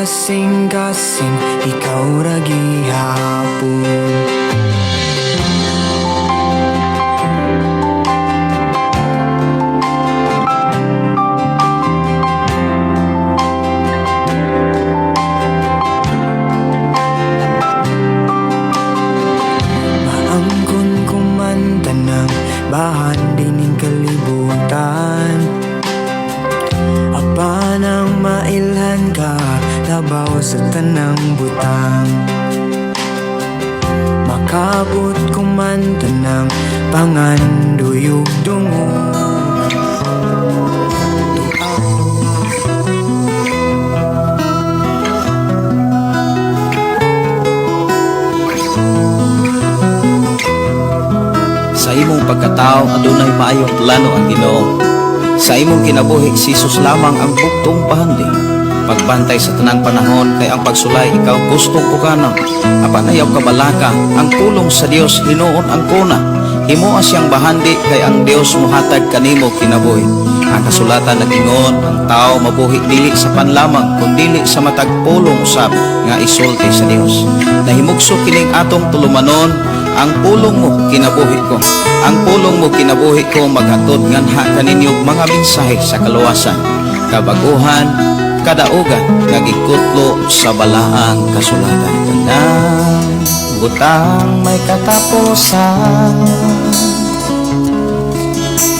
Kasing-kasing, ikaw ra gihapon. Maangkon ko man tanang bahan dining kalibutan, apan ang mailhan ka labaw sa tanang butang. Makabot ko man tanang pangandoy ug dungog. Sa imong pagkatao adunay maayong plano ang Ginoo. Sa imong kinabuhi, si Jesus lamang ang bugtong bahandi. Pagbantay sa tanang panahon kay ang pagsulay ikaw gustong ukanon. Apan ayaw kabalaka, ang pulong sa Dios hinuon ang kuna. Himoa siyang bahandi kay ang Dios muhatag kanimo kinabuhi. Ang kasulatan nag-ingon, ang tao mabuhi dili sa panlamang kundili sa matag pulong usab nga isulti sa Dios. Nahimugso kining atong tulumanon, ang pulong mo kinabuhi ko. Ang pulong mo kinabuhi ko maghatod nganha kaninyo mga mensahe sa kaluwasan, kabaguhan, kadaugan nga gikutlo sa balaang kasulatan. Tanang butang may katapusan,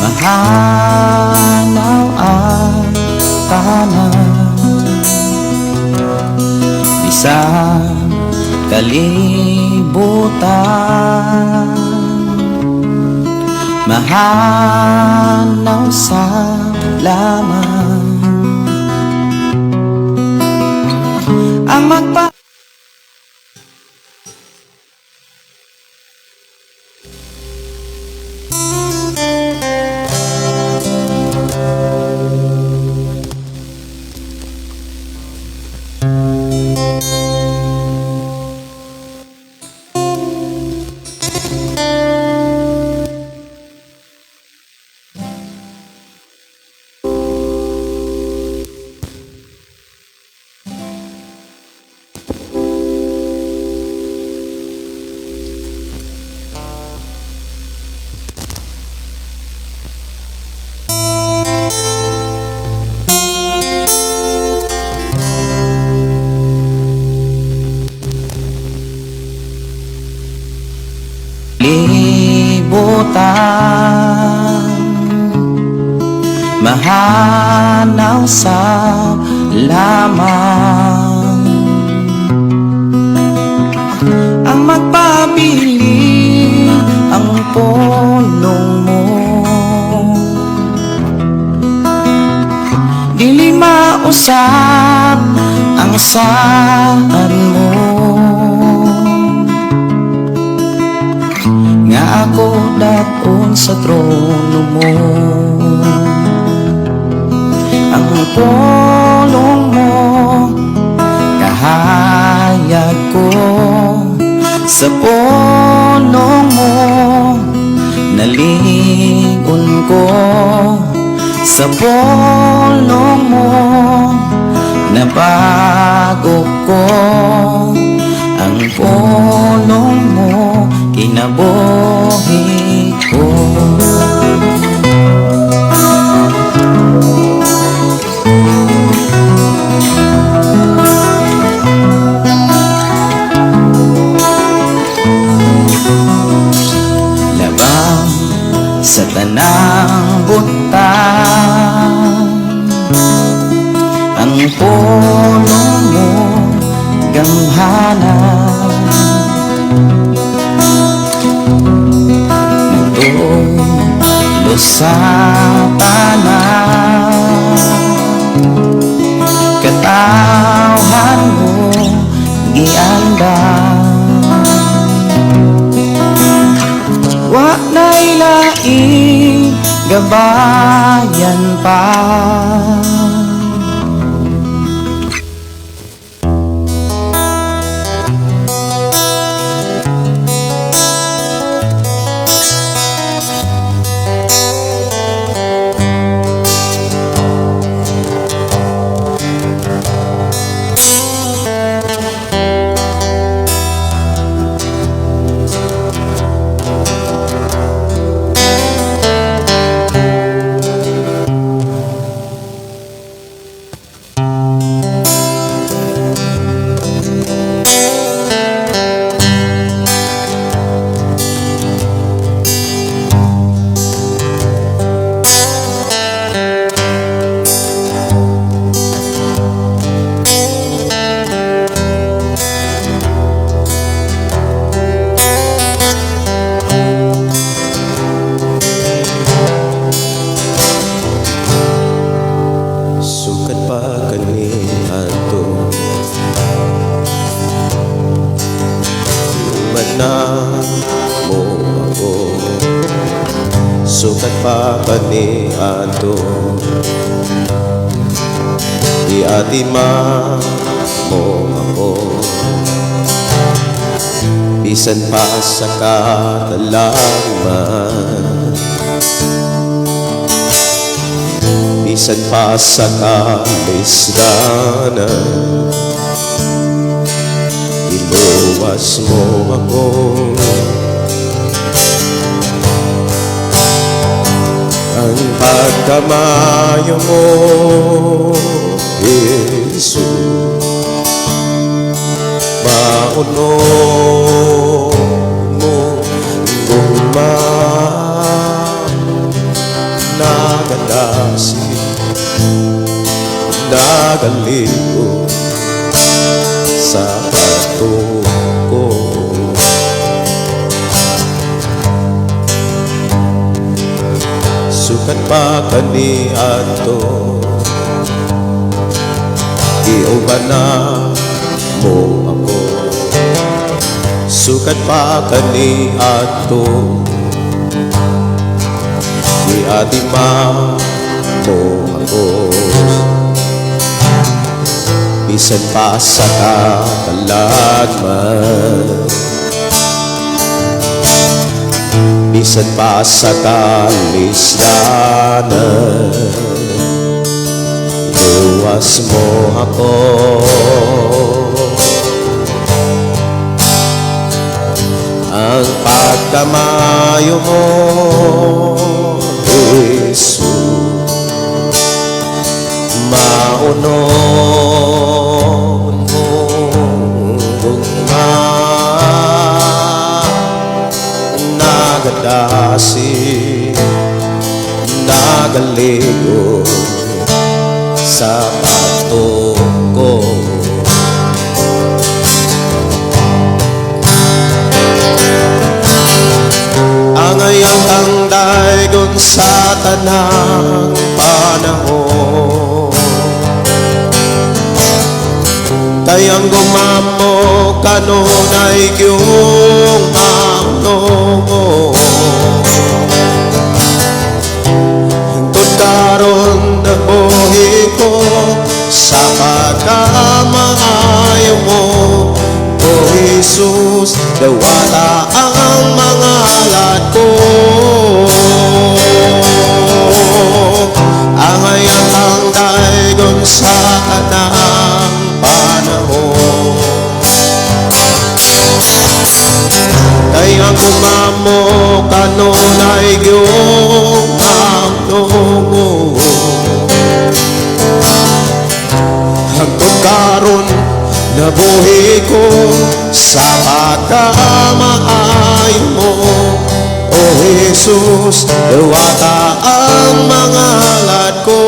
mahanaw ang tanan, bisan kalibutan, mahanaw sa laman ang magpa libutan, mahanaw sa lamang ang magpabili ang pulong mo, dili mausap ang saan mo nga ako daton sa trono mo. Ang pulong mo kahayag ko, sa pulong mo naligon ko, sa pulong mo nabago ko. Ang pulong mo kinabuhi ko. Labaw sa tanang butang, ang pulong mo gamhanan, nagtulo sa tanan, katawhan mo giandam. Wa na'y laing gabayan pa. Pa kaniadto, Giatiman mo ako bisan pa sa katalagman, bisan pa sa kalisdanan, Iluwas mo ako. Ang pagkamayo mo, Jesus, mauno mo gugma, nagadasi, nagaligo sa pagtuko. Sukat pa kaniadto, Giuban na mo ako. Sukat pa kaniadto, Giatiman mo ako bisan pa sa katalagman, bisan pa sa kalisdanan, Luwas mo ako. Ang pagkamayo mo, Jesus, maunon mo gugma, nagadasi, nagaligo sa pagtuko. Ang iyang kang daygon sa tanang panahon, kay ang gumamo kanunay kiyong maunon. Hangtod karon nabuhi ko sa pagkamaayo mo, O Jesus, dawata ang mga alat ko. Ang iyang kang daygon sa tanang panahon, kay ang gumamo kanunay giyong maunon. Hangtod karon nabuhi ko sa pagkamaayo mo, O Jesus, dawata ang mga alat ko.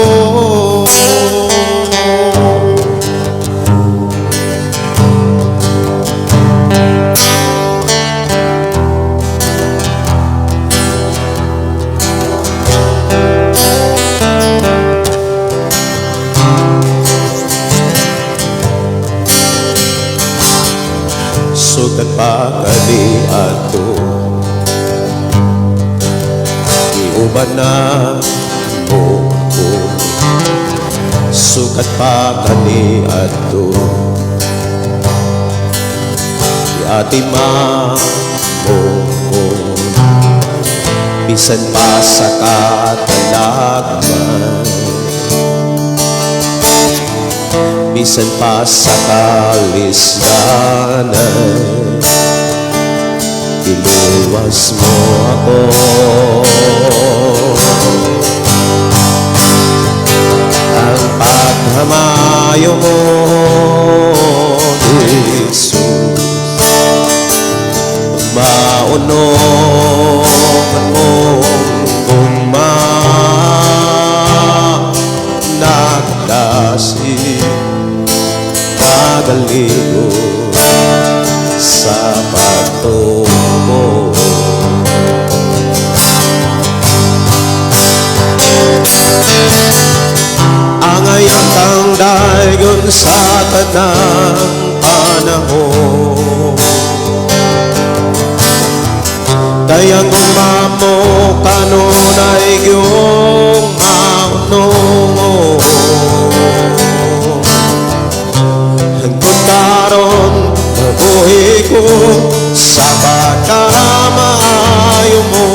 Sukat pa kaniadto, Giuban na mo ako. Sukat pa kaniadto, Giatiman mo ako bisan pa sa katalagman, bisan pa sa kalisdanan, Iluwas mo ako. Ang pagkamayo mo, Jesus, maunon mo gugma, nagdasi, nagaligo sa pagtuko. Ang iyang kang daygon sa tanang panahon, kay ang gugma mo kanunay Nabuhi ko sa pagkamaayo mo.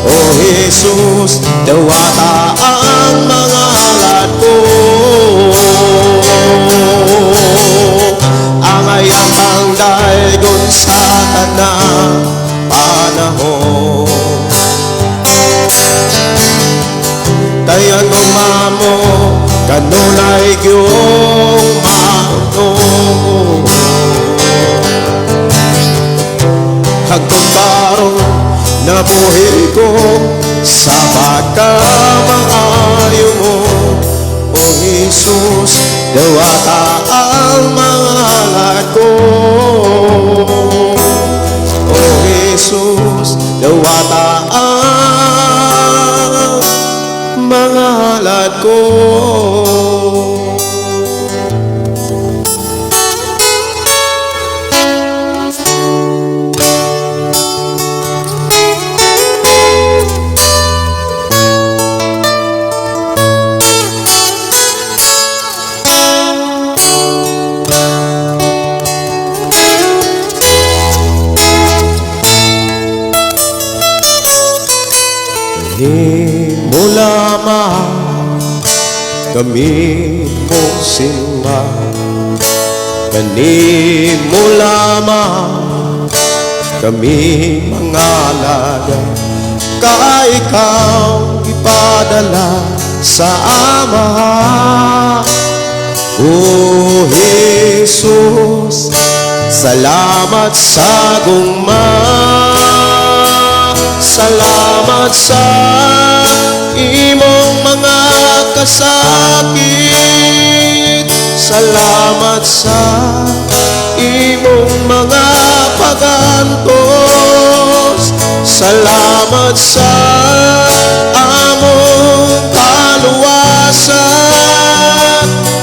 O Jesus, dawata ang mga alad ko. Ang pangdaygon sa tanang panahon. Kay ang gugma mo kanunay gyung mauno. Hangtod karon nabuhi ko sa pagkamaayo mo. O Jesus, dawata ang mga alad ko. O Jesus, dawata ang mga alad ko. Ni mo lamang kami mo simba, kanimo lamang kami mga alaga, kay ikaw ipadala sa Ama. O Jesus, salamat sa gugma, salamat sa imong mga kasakit, salamat sa imong mga pagantos, salamat sa among kaluwasan,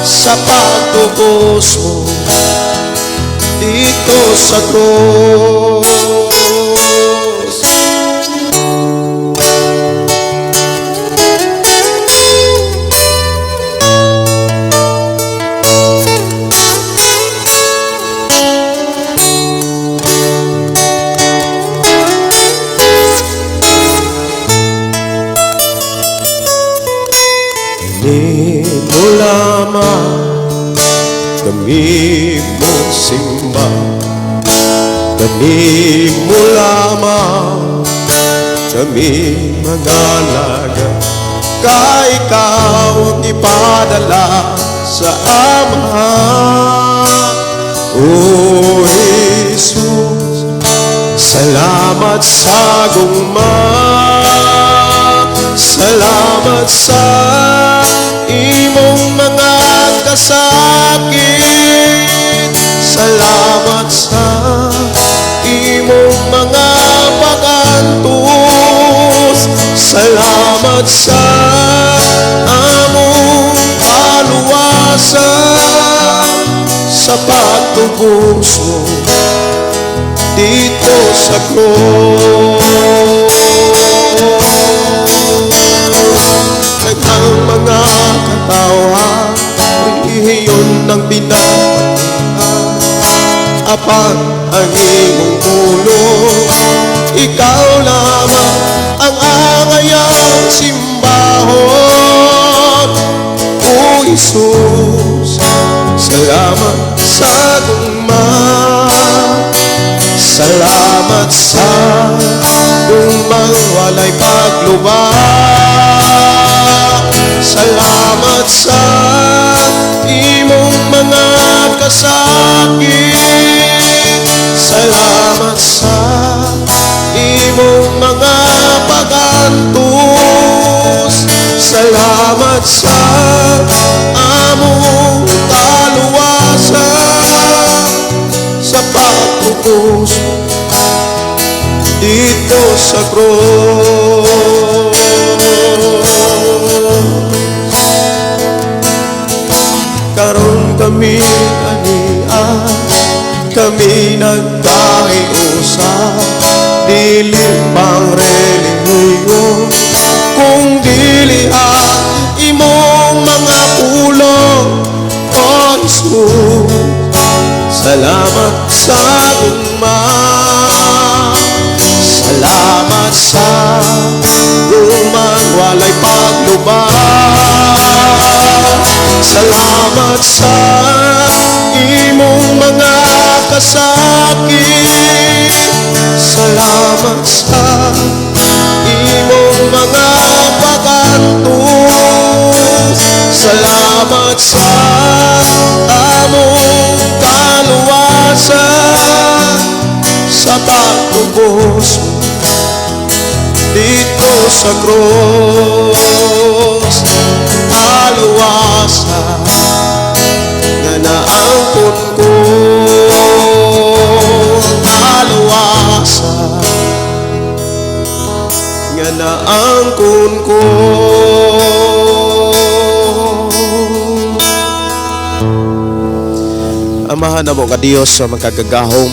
sa pagtubos mo dito sa krus. Ni mo lamang kami mo simba, kanimo lamang kami mga alaga, kay ikaw ang ipadala sa Ama. O Jesus, salamat sa gugma, salamat sa imong mga kasakit, salamat sa imong mga pagantos, salamat sa among kaluwasan, sa pagtubos mo dito sa krus. Daghang mga katawhan, relihiyon ng binabatihan, apan ang imong pulong, ikaw lamang ang angayang simbahon. O Jesus, salamat sa gugma, salamat sa gugmang walay pagluba, salamat sa imong mga kasakit, salamat sa imong mga pagantos, salamat sa among kaluwasan, sa pagtubos dito sa krus. Karon kami ania, kami nagpahiusa, dili pang relihiyon, kung dili ang imong mga pulong. O Jesus, Salamat sa gugma. Salamat sa gugmang walay pagluba. Salamat sa imong mga kasakit. Salamat sa imong mga pag-antos. Salamat sa among kaluwasan, sa pagtubos dito sa krus. Kaluwasan nga naangkon ko, kaluwasan nga naangkon ko. Amahan namo nga Dios sa makagagahom,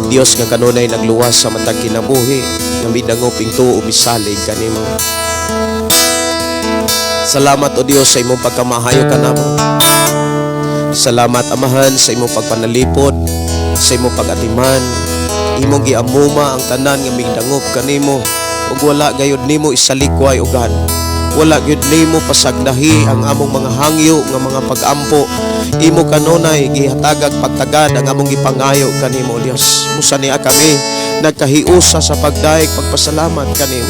Dios nga kanunay nagluwas sa matag kinabuhi nga midangop ing tuo misalig kanimo. Salamat, O Dios, sa imong pagkamahayo kanamo. Salamat, Amahan, sa imong pagpanalipod, sa imong pag-atiman. Imong giamuma ang tanan nga migdangop kanimo ug wala gayud nimo isalikway, O God. Wala gyud nimo pasagdahi ang among mga hangyo nga mga pag-ampo. Imo kanunay gihatagag pagtagad ang among gipangayo kanimo, O Dios. Busa niya kami nagkahiusa sa pagdayeg pagpasalamat kanimo.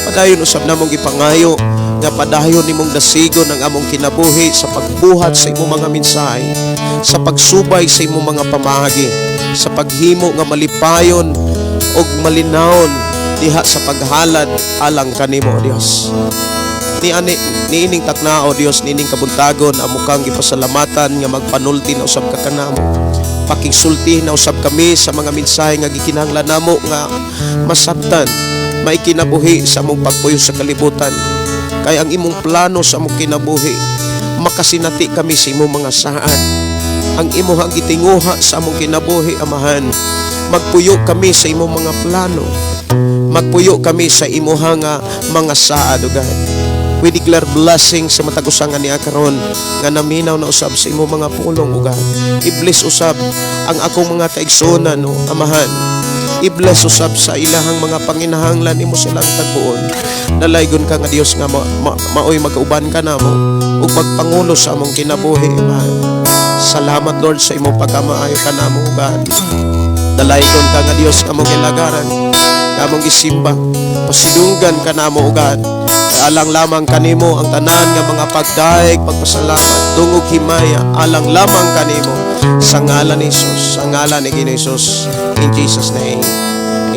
Padayon usab namong gipangayo nga padayon nimong dasigon ang among kinabuhi sa pagbuhat sa imong mga mensahe, sa pagsubay sa imong mga pamaagi, sa paghimo nga malipayon ug malinawon diha sa paghalad alang kanimo, O Dios. Ni ani niining takna, O Dios, niining kabuntagon, amo kang gipasalamatan nga magpanulti na usab ka kanamo. Pakigsulti na usab kami sa mga mensahe nga gikinahanglan namo nga masabtan, maikinabuhi sa among pagpuyo sa kalibutan. Kay ang imong plano sa among kinabuhi, makasinati kami sa imong mga saad. Ang imong gitinguha sa among kinabuhi, Amahan, magpuyo kami sa imong mga plano. Magpuyo kami sa imuhang mga saad, O God. We declare blessing sa matag usa nga niya karon nga naminaw na usab sa imong mga pulong, O God. I-bless usab ang akong mga kaigsuonan, o Amahan. I-bless usab sa ilahang mga panginahanglan, imo silang tagbuon. Dalaygon ka nga Dios nga maoy magauban ka namo ug magpangulo sa among kinabuhi, Amahan. Salamat, Lord, sa imong pagkamaayo kanamo, O God. Dalaygon ka nga Dios nga among gilagaran, nga among gisimba. Pasidunggan ka namo, O God. Alang lamang kanimo ang tanan nga mga pagdaig, pagpasalamat, dungog himaya, alang lamang kanimo. Sa ngalan ni Jesus, sa ngalan ni Ginoong Jesus, in Jesus' name.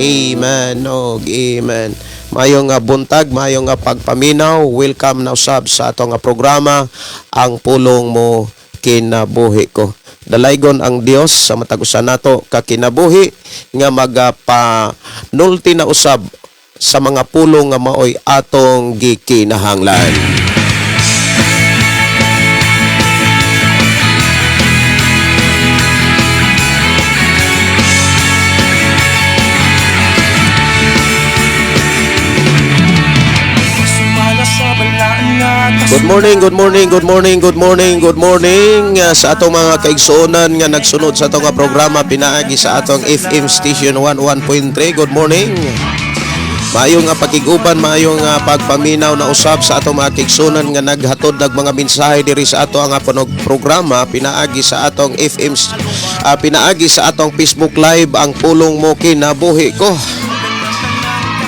Amen. Og amen. Maayong nga buntag, maayong nga pagpaminaw. Welcome na usab sa atong nga programa, Ang Pulong Mo Kinabuhi Ko. Dalaygon ang Dios sa matag usa nato ka kinabuhi nga magapanulti na usab sa mga pulong nga maoy atong gikinahanglan. Sumala sa balaan nga. Good morning, good morning, good morning, good morning, good morning sa atong mga kaigsuonan nga nagsunod sa atong nga programa pinaagi sa atong FM station 11.3. Good morning. Maayong nga pakig-uban, maayong nga pagpaminaw na usab sa atong mga kaigsuonan nga naghatod ng mga mensahe diri sa ato ang punog programa pinaagi sa atong FM, pinaagi sa atong Facebook Live, Ang Pulong Mo Kinabuhi Ko.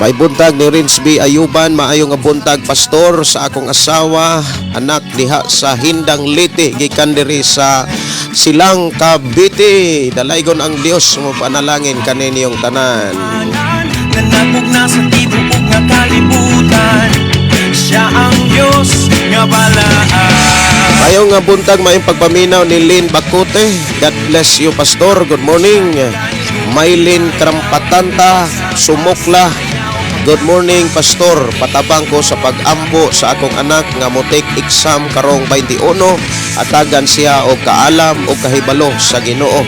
May buntag ni Rins B. Ayuban, maayong nga buntag, pastor, sa akong asawa, anak diha sa Hindang Leyte, gikan diri sa Silang Cavite. Dalaygon ang Dios mo panalangin kaninyong tanan. Nga nagmugna sa tibuok nga kalibutan. Siya ang Diyos nga balaan. Maayong nga buntag, maayong pagpaminaw ni Lynn Bakute. God bless you, pastor. Good morning. Maylin Krampatanta, Sumukla. Good morning, pastor. Patabang ko sa pag-ampo sa akong anak nga mo take exam karong 21. Atagan siya og kaalam og kahibalo sa Ginoo.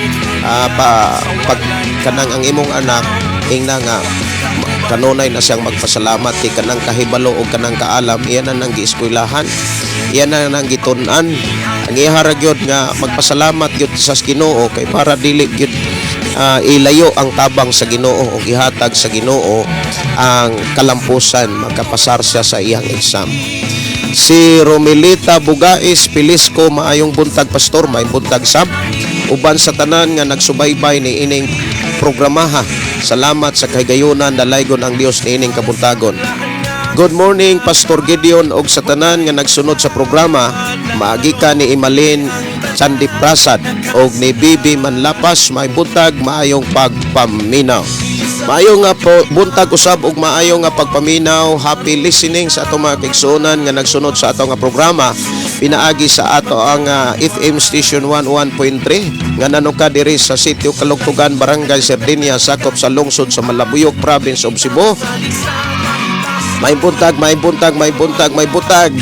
Pa, pag kanang ang imong anak ingna nga Kanunay na siyang magpasalamat kay kanang kahibalo o kanang kaalam iyan na nang gieskwelahan, iyan na nang gitun-an. Ang iya ra gyud nga magpasalamat gyud sa Ginoo kay para dili gyud ilayo ang tabang sa Ginoo o gihatag sa Ginoo ang kalampusan, makapasar siya sa iyang exam. Si Romelita Bugais Pilisco, maayong buntag, pastor, maayong buntag sab uban sa tanan nga nagsubaybay ni ining programaha. Salamat sa kahigayunan, dalaygon ang Dios ni ining kabuntagon. Good morning, Pastor Gideon, og sa tanan nga nagsunod sa programa. Maagi ka ni Imalin Sandi Prasad og ni Bibi Manlapas, may buntag, maayong pagpaminaw. Maayo nga po, buntag usab ug maayo nga pagpaminaw. Happy listening sa atong mga kaigsuonan nga nagsunod sa ato nga programa pinaagi sa ato ang FM station 11.3 nga nanuka diri sa sitio Kalugtugan, Barangay Sardinia, sakop sa lungsod sa Malabuyok, Province of Cebu. May buntag, may buntag, may buntag, may buntag.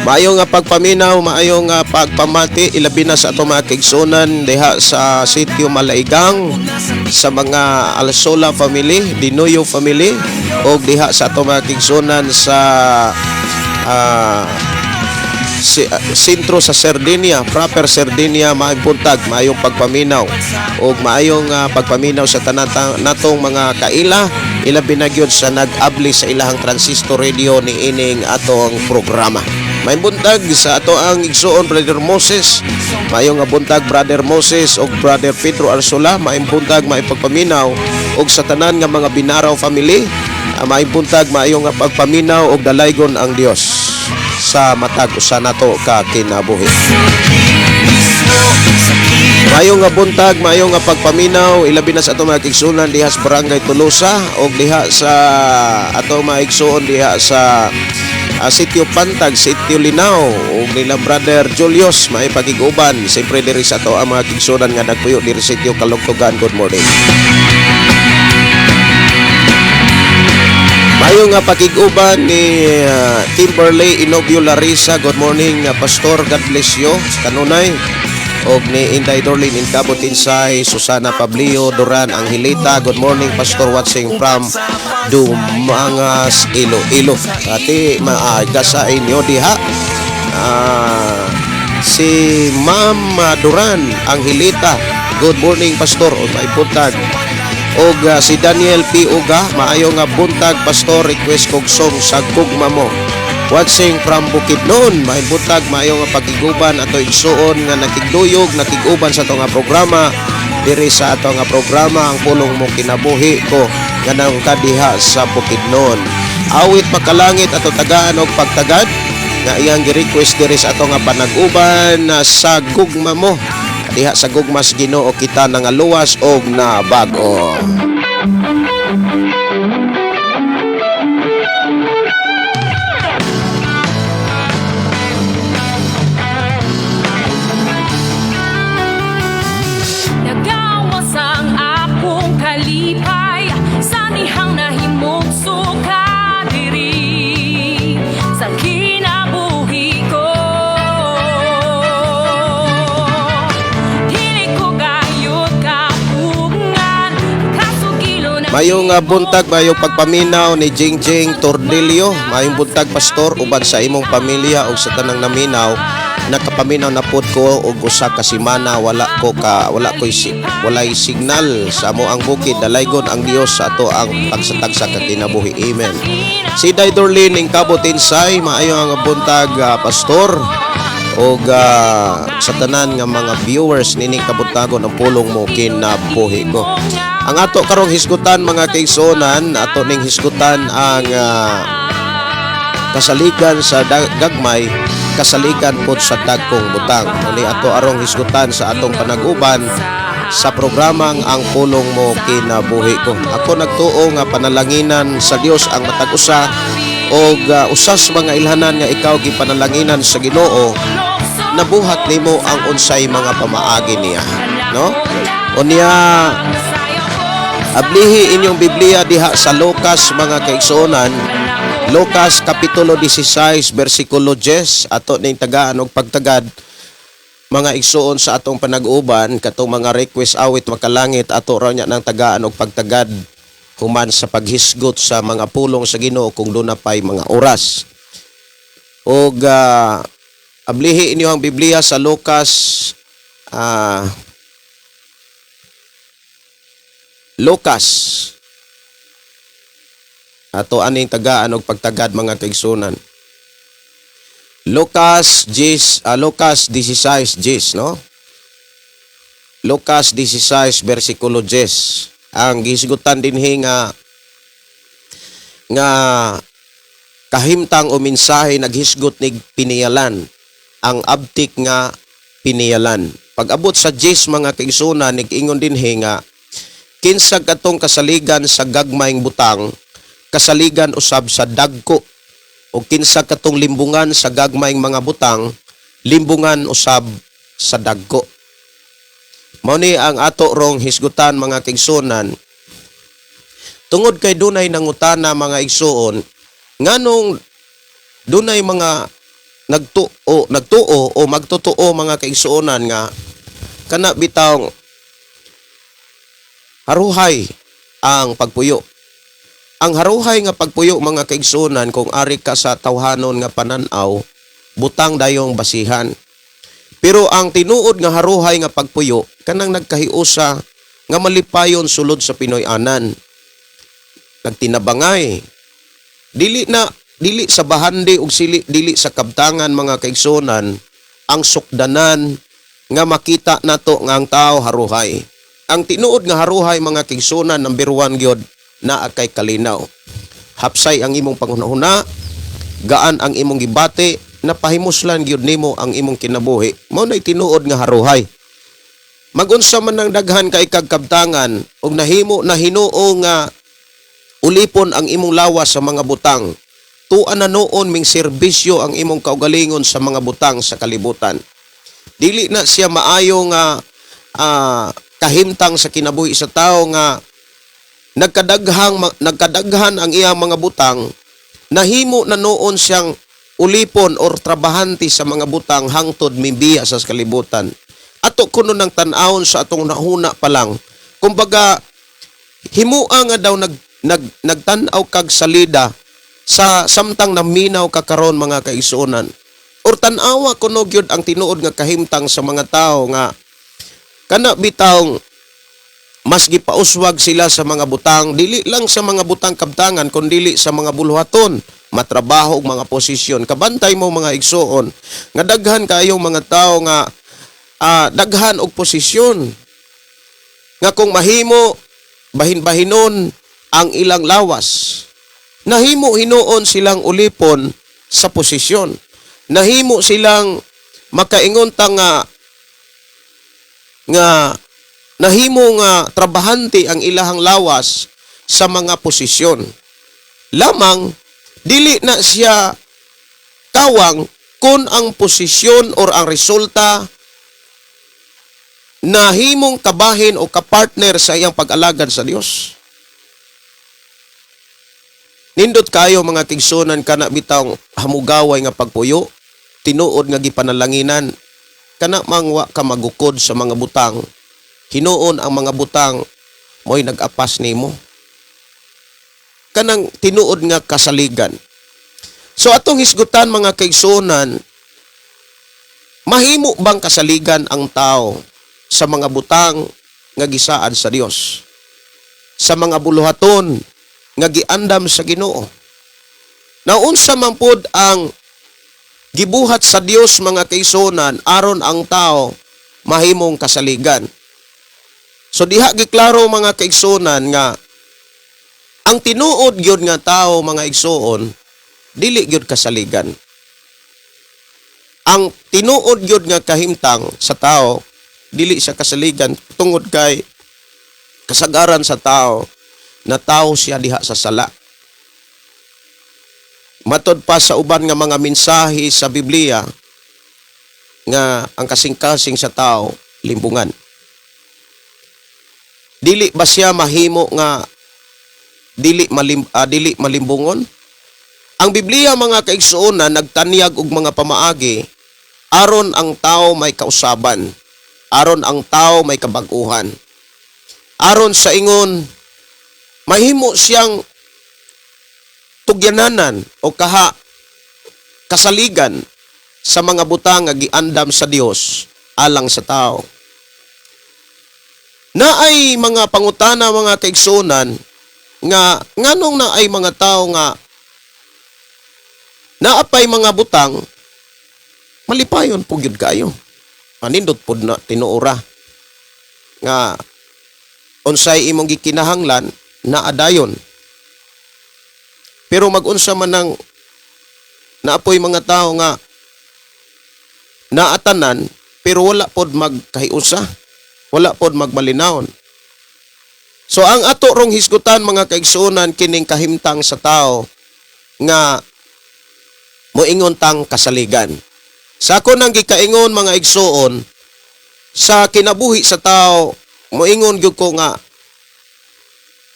Maayo nga pagpaminaw, maayo nga pagpamati, ilabi na sa ato mga kaigsuonan diha sa sitio Malaigang, sa mga Alsola family, Dinoyo family, o diha sa ato mga kaigsuonan sa sentro sa Sardinia, proper Sardinia, maayong buntag, maayong pagpaminaw ug maayong pagpaminaw sa tanan natong mga kaila, ilabi na gyud sa nag-abli sa ilahang transistor radio ni ining atong programa. Maayong buntag sa ato ang igsuon, Brother Moses. Maayong nga buntag, Brother Moses ug Brother Pedro Arsola, maayong buntag, maayong pagpaminaw ug sa tanan nga mga Binaraw family, maayong buntag, maayong nga pagpaminaw ug dalaygon ang Dios sa matag usa nato ka kinabuhi. Maayong nga buntag, maayong nga pagpaminaw, ilabi na sa atong mga kaigsuonan diha sa Barangay Tolosa og diha sa atong mga igsuon diha sa Sitio Pantag, Sitio Linao ug nila Brother Julius, may pagiguban. Siyempre diri sa ato ang mga kaigsuonan nga nagpuyo diri sa Sitio Kalugtugan. Good morning. Mayo nga pakig-uban ni Kimberly Inobio Larissa. Good morning, Pastor. God bless you. Kanunay. Og ni Inday Dorlin Incabot Insay, Susana Pablio, Duran Angelita. Good morning, Pastor, watching from Dumangas, Iloilo. Ati, maaga sa inyo diha. Si Ma'am Duran Angelita. Good morning, Pastor. O may buntag. Og si Daniel P. Uga, maayo nga buntag, Pastor, request kog song sa Gugma Mo. Watching from Bukidnon, may buntag, maayo nga pagiguban ato igsuon nga nakigduyog, nakiguban sa ato nga programa diri sa ato nga programa Ang Pulong Mo Kinabuhi Ko nga nangkadiha sa Bukidnon. Awit Makalangit ato tagaan og pagtagad nga iyang gi-request diri sa ato nga panag-uban na sa Gugma Mo diha sa gugmas Ginoo kita nangaluwas og nabag-o. Nagawas ang akong kalipay sa nihang nahimong suka diri sa kinabuhi ko. Dili ko gayud kaugngan kasugilo na. Mayong buntag, mayong pagpaminaw ni Jing Jing Tordillo. Mayong buntag, Pastor, uban sa imong pamilya ug sa tanang naminaw. Nakapaminaw na pod ko og usa ka semana wala ko walay signal sa amo ang bukid. Dalaygon ang Dios sa ato ang pagsatagsa ka kinabuhi. Amen. Si Day Dorlene ing Kabot Insay, maayo ang buntag, Pastor, og sa tanan nga mga viewers nining kabuntagon Ang Pulong Mo Kinabuhi Ko. Ang ato karong hisgutan, mga kaigsuonan, ato ning hisgutan ang kasaligan sa gagmay, kasaligan pod sa dagkong butang. Uni ato arong hisgutan sa atong panag-uban sa programang Ang Pulong Mo Kinabuhi Ko. Ako nagtuo nga panalanginan sa Dios ang matag usa og usas mga ilhanan nga ikaw gipanalanginan sa Ginoo, nabuhat nimo ang unsay mga pamaagi niya, no? Unya ablihi inyong Biblia diha sa Lucas, mga kaigsuonan. Lucas kapitulo 16 bersikulo 10, ato ning tagaan og pagtagad, mga igsuon, sa atong panag-uban. Katong mga request Awit Makalangit, ato raw niya ng tagaan og pagtagad. Human sa paghisgot sa mga pulong sa Ginoo kung duna pay mga oras. Og ablihi inyo ang Biblia sa Lucas Lucas ato aning tagaan og pagtagad, mga kaigsunan. Lucas 10, Lucas 16 10, no? Lucas 16 versikulo 10. Ang gihisgutan dinhi nga nga kahimtang o mensahe, naghisgot nig piniyalan, ang abtik nga piniyalan. Pag-abot sa 10, mga kaigsunan, nag-ingon dinhi nga kinsa katong kasaligan sa gagmayng butang, kasaligan usab sa dagko, o kinsa katong limbungan sa gagmayng mga butang, limbungan usab sa dagko. Mao ni ang ato rong hisgutan, mga kaigsunan, tungod kay dunay nangutana, mga igsuon, nganong dunay mga nagtuo nagtuo o magtotoo, mga kaigsuonan, nga kana bitawng haruhay ang pagpuyo. Ang haruhay nga pagpuyo, mga kaigsuonan, kung ari ka sa tawhanon nga pananaw, butang dayong basihan. Pero ang tinuod nga haruhay nga pagpuyo, kanang nagkahiusa nga malipayon sulod sa Pinoy-anan. Nagtinabangay. Dili na dili sa bahandi ug sili dili sa kabtangan, mga kaigsuonan, ang sukdanan nga makita nato nga ang tao haruhay. Ang tinuod nga haruhay, mga kaigsuonan, number 1 gyud naa kay kalinaw. Hapsay ang imong panghunahuna, gaan ang imong gibati, napahimuslan gyud nimo ang imong kinabuhi. Mao nay tinuod nga haruhay. Magunsa man ng daghan kay kag kabtangan ug nahimo na hinuo nga ulipon ang imong lawas sa mga butang. Tuan na noon ming serbisyo ang imong kaugalingon sa mga butang sa kalibutan. Dili na siya maayo nga kahimtang sa kinabuhi sa tao nga nagkadaghan ang iyang mga butang, nahimo na noon siyang ulipon or trabahante sa mga butang hangtod mibiya sa kalibutan. Ato kuno ng tan-awon sa atong nahuna pa lang. Kumbaga, himua nga daw nag, nag nagtan-aw kag salida sa samtang naminaw ka karon, mga kaigsuonan. Or tan-awa kuno gyud ang tinuod nga kahimtang sa mga tao nga kana bitawng mas gipauswag sila sa mga butang, dili lang sa mga butang kabtangan kundili sa mga buluhaton, matrabaho ug mga posisyon. Kabantay mo, mga igsuon, nga daghan kaayong mga tao nga daghan og posisyon nga kung mahimo bahin-bahinon ang ilang lawas, nahimo hinuon silang ulipon sa posisyon, nahimo silang makaingon ta nga nga nahimo nga trabahante ang ilahang lawas sa mga posisyon. Lamang dili na siya kawang kung ang posisyon or ang resulta nahimong kabahin o kapartner sa iyang pag-alagad sa Dios. Nindot kayo, mga kaigsuonan, kana bitawng hamugaway nga pagpuyo, tinuod nga gipanalanginan, kana mangwa ka magukod sa mga butang, hinuon ang mga butang mo'y nag-apas nimo. Kanang tinuod nga kasaligan. So atong hisgutan, mga kaigsuonan, mahimo bang kasaligan ang tao sa mga butang nga gisaad sa Dios? Sa mga buluhaton nga giandam sa Ginoo? Naunsa man pod ang gibuhat sa Dios, mga kaigsuonan, aron ang tao mahimong kasaligan? So diha giklaro, mga kaigsuonan, nga ang tinuod gyud nga tao, mga igsuon, dili gyud kasaligan. Ang tinuod gyud nga kahimtang sa tao, dili siya kasaligan tungod kay kasagaran sa tao na tao siya diha sa sala. Matod pa sa uban nga mga mensahe sa Biblia nga ang kasing-kasing sa tao limbungan. Dili ba siya mahimo nga dili malimbungon? Ang Biblia, mga kaigsuonan, nagtanyag og mga pamaagi aron ang tao may kausaban, aron ang tao may kabag-uhan. Aron sa ingon Mahimo siyang tugyananan o kasaligan sa mga butang nga giandam sa Dios alang sa tao. Naay mga pangutana, mga kaigsuonan, nga nganong naay mga tao nga naapay mga butang, malipayon po gyud kayo. Manindot pod na tinuora nga unsay imong gikinahanglan, naa dayon. Pero magunsa man ang naapoy mga tao nga naatanan pero wala pod magkahiusa, wala pod magmalinawon? So ang ato rong hisgutan, mga kaigsuonan, kining kahimtang sa tao nga moingon tang kasaligan. Sa ako nang gikaingon, mga igsuon, sa kinabuhi sa tao, moingon gyud ko nga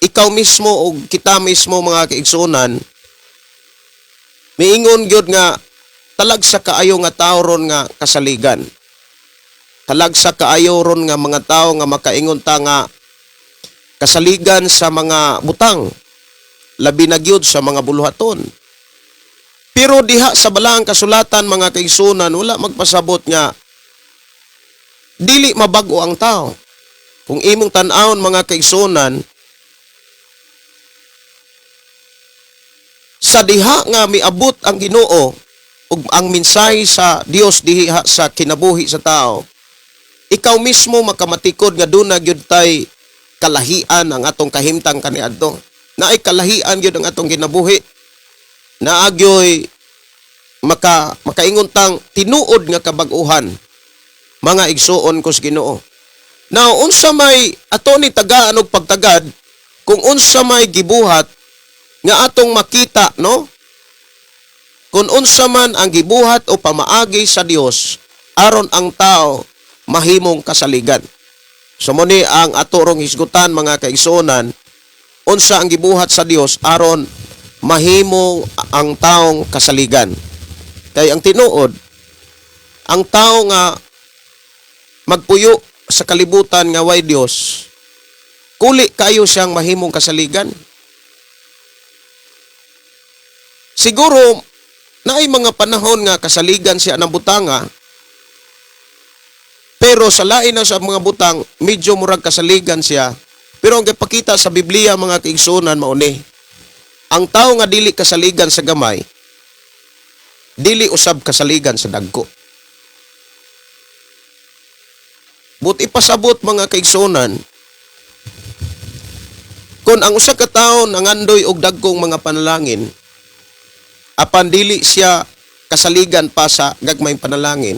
ikaw mismo o kita mismo, mga kaigsuonan, miingon gyud nga talagsa kaayo nga tao ron nga kasaligan. Talagsa kaayo ron nga mga tao nga makaingon ta nga kasaligan sa mga butang, labi na gyud sa mga buluhaton. Pero diha sa Balaang Kasulatan, mga kaigsuonan, wala magpasabot nga dili mabag-o ang tao. Kung imong tan-awon, mga kaigsuonan, sa diha nga miabot ang Ginoo ug ang mensahe sa Dios diha sa kinabuhi sa tao, ikaw mismo makamatikod nga duna gyud tay kalahian ang atong kahimtang kaniadto. Naay kalahian gyud ang atong kinabuhi. Naagyoy makaingon tang tinuod nga kabag-uhan, mga igsuon ko sa Ginoo. Now, unsa may ato ni tagaan og pagtagad kung unsa may gibuhat nga atong makita, no? Kung unsa man ang gibuhat o pamaagi sa Dios aron ang tao mahimong kasaligan. So mo ni ang ato rong hisgutan, mga kaigsuonan, unsa ang gibuhat sa Dios aron mahimo ang taong kasaligan. Kay ang tinuod, ang tao nga magpuyo sa kalibutan nga way Dios, kuli kayo siyang mahimong kasaligan. Siguro naay mga panahon nga kasaligan siya ng butanga, pero sa lain na sa mga butang, medyo murag kasaligan siya. Pero ang gipakita sa Biblia, mga kaigsuonan, mauni. Ang tao nga dili kasaligan sa gamay, dili usab kasaligan sa dagko. But ipasabot, mga kaigsuonan, kung ang usa ka tawo nangandoy og dagkong mga panalangin, apan dili siya kasaligan pa sa gagmayng panalangin,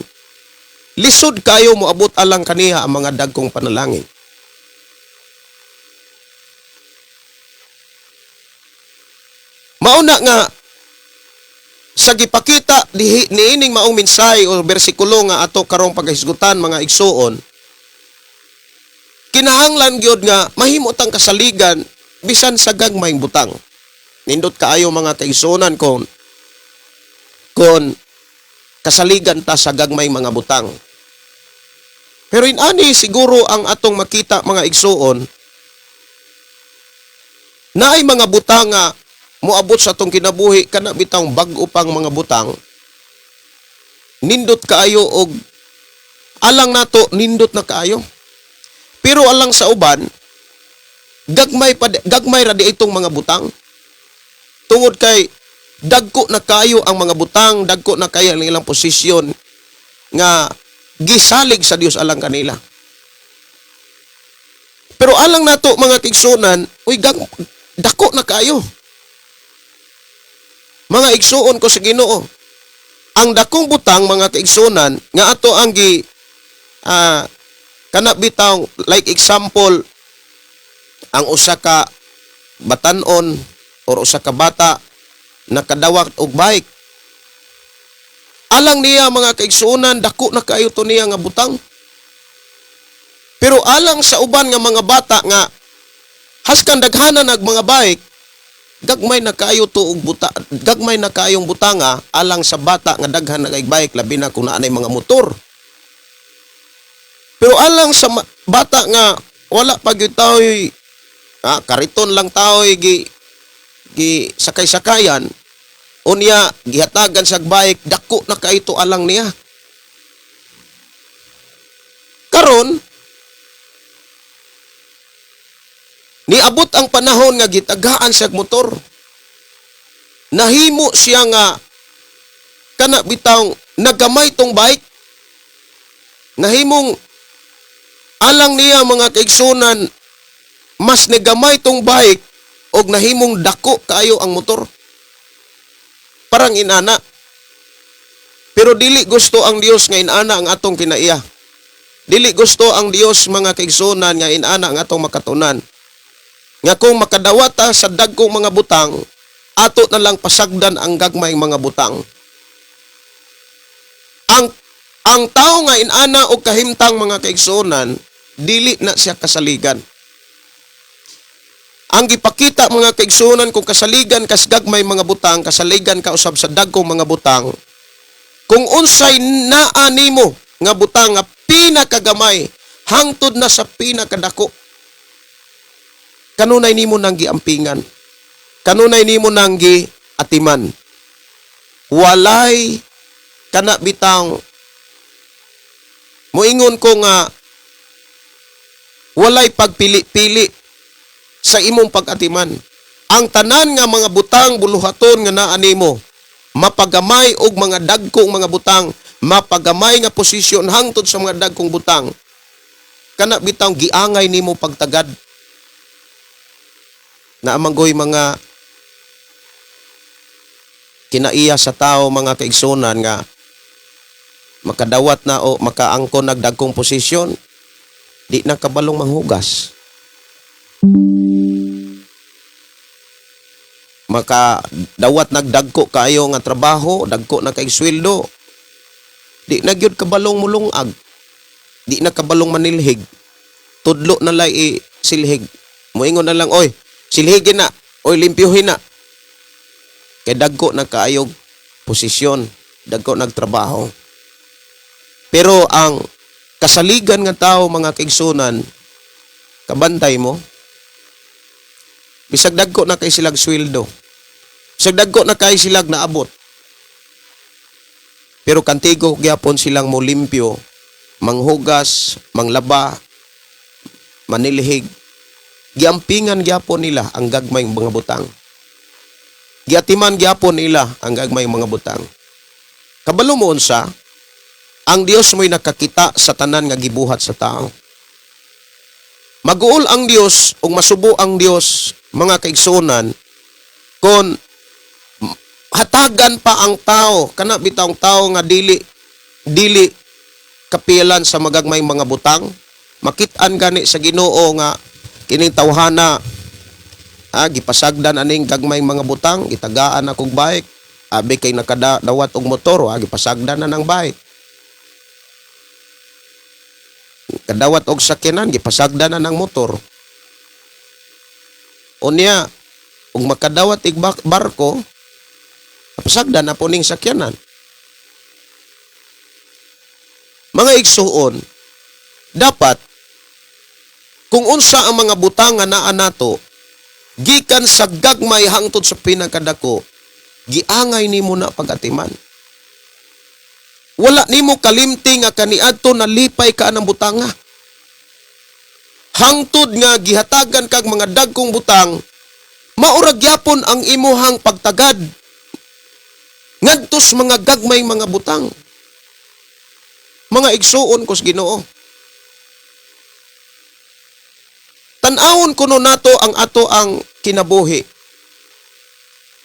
lisod kayo moabot alang kaniya ang mga dagkong panalangin. Mauna nga sa gipakita dihi niining maong mensahe o bersikulo nga ato karong paghisgutan, mga igsuon, kinahanglan gyud nga mahimo tang kasaligan bisan sa gagmayng butang. Nindot kaayo, mga kaigsuonan, kon kasaligan ta sa gagmay mga butang. Pero inani siguro ang atong makita, mga igsuon, naay mga butang nga moabot sa atong kinabuhi, kana bitawng bag-o pang mga butang, nindot kaayo og alang nato nindot na kaayo. Pero alang sa uban, gagmay ra di itong mga butang. Tungod kay dagko na kaayo ang mga butang, dagko na kaayo ang ilang posisyon nga gisalig sa Dios alang kanila. Pero alang nato, mga kaigsuonan, uy, dako na kaayo. Mga igsuon ko sa Ginoo, ang dakong butang, mga kaigsuonan, nga ato ang gi kana bitaw, like example, ang usa ka batanon or usa ka bata nakadawat og bike. Alang niya, mga kaigsuonan, dako na kaayo to niya nga butang. Pero alang sa uban nga mga bata nga haskan daghanan nag mga bike, gagmay na kaayo to og buta, gagmay na kaayong butanga alang sa bata nga daghan na kay bike, labi na kung naanay mga motor. Pero alang sa bata nga wala pa gyud taoy Kariton lang tao'y gi gi sakay-sakayan, unya gihatagan sa bike, dako na kaito alang niya. Karon niabot ang panahon nga gitagaan siya motor. Nahimo siya nga kana bitawng nagamay tong bike. Nahimong alang niya, mga kaigsunan, mas nagamay tong bike og nahimong dako kaayo ang motor. Parang inana. Pero dili gusto ang Dios nga inana ang atong kinaiya. Dili gusto ang Dios, mga kaigsunan, nga inana ang atong makatunan. Nga kung makadawata sa dagkong mga butang, ato na lang pasagdan ang gagmayng mga butang. Ang tao nga inana og kahimtang, mga kaigsuonan, dili na siya kasaligan. Ang gipakita, mga kaigsuonan, kung kasaligan kas gagmay mga butang, kasaligan ka usab sa dagkong mga butang, kung unsay naa nimo nga butang nga pinakagamay hangtod na sa pinakadako, kanunay nimo nang giampingan, kanunay nimo nang giatiman. Walay kana bitang moingon ko nga walay pagpili-pili sa imong pag-atiman. Ang tanan nga mga butang buluhaton nga naa nimo, mapagamay og mga dagkong mga butang, mapagamay nga posisyon hangtod sa mga dagkong butang, kana bitang giangay nimo pagtagad. Naamanggoy mga kinaiya sa tao, mga kaigsunan, nga makadawat na o makaangkon nagdagkong posisyon, di na kabalong manghugas, makadawat nagdagko kaayo nga trabaho, dagko na kay sweldo, di na gyud kabalong mulungag, di na kabalong manilhig, tudlo na lay i silhig, moingon na lang, "Oy, silhigin na, oy, limpyuhin na," kay dagko na kaayog posisyon, dagko nagtrabaho. Pero ang kasaligan nga tao, mga kaigsunan, kabantay mo, bisag dagko na kay silag sweldo, bisag dagko na kay silag naabot, pero kantigo gyapon silang molimpyo, manghugas, manglaba, manilhig. Giampingan gyapon nila ang gagmay mga butang, giatiman gyapon nila ang gagmay mga butang. Kabalo mo unsa, ang Dios mo'y nakakita sa tanan nga gibuhat sa tao. Maguol ang Dios ug masubo ang Dios, mga kaigsuonan, kon hatagan pa ang tao, kana bitawng tao nga dili dili kapilan sa magagmay mga butang. Makit-an gani sa Ginoo nga kining tawhana, gipasagdan aning gagmay mga butang, gitagaan akong bike, abi kay nakadawat og motor, gipasagdan na ng bike, kadawat og sakyanan, gipasagdan na ng motor. Unya ug makadawat ig barko, pasagdan na po ning sakyanan. Mga igsuon, dapat kung unsa ang mga butang nga naa nato, gikan sa gagmay hangtod sa pinakadako, giangay nimo na pagatiman. Wala nimo kalimti nga kaniadto nalipay ka ng butanga. Hangtod nga gihatagan kag mga dagkong butang, maura gyapon ang imuhang pagtagad ngadto sa mga gagmay mga butang. Mga igsuon kos Ginoo, tan-awon kuno nato ang ato ang kinabuhi.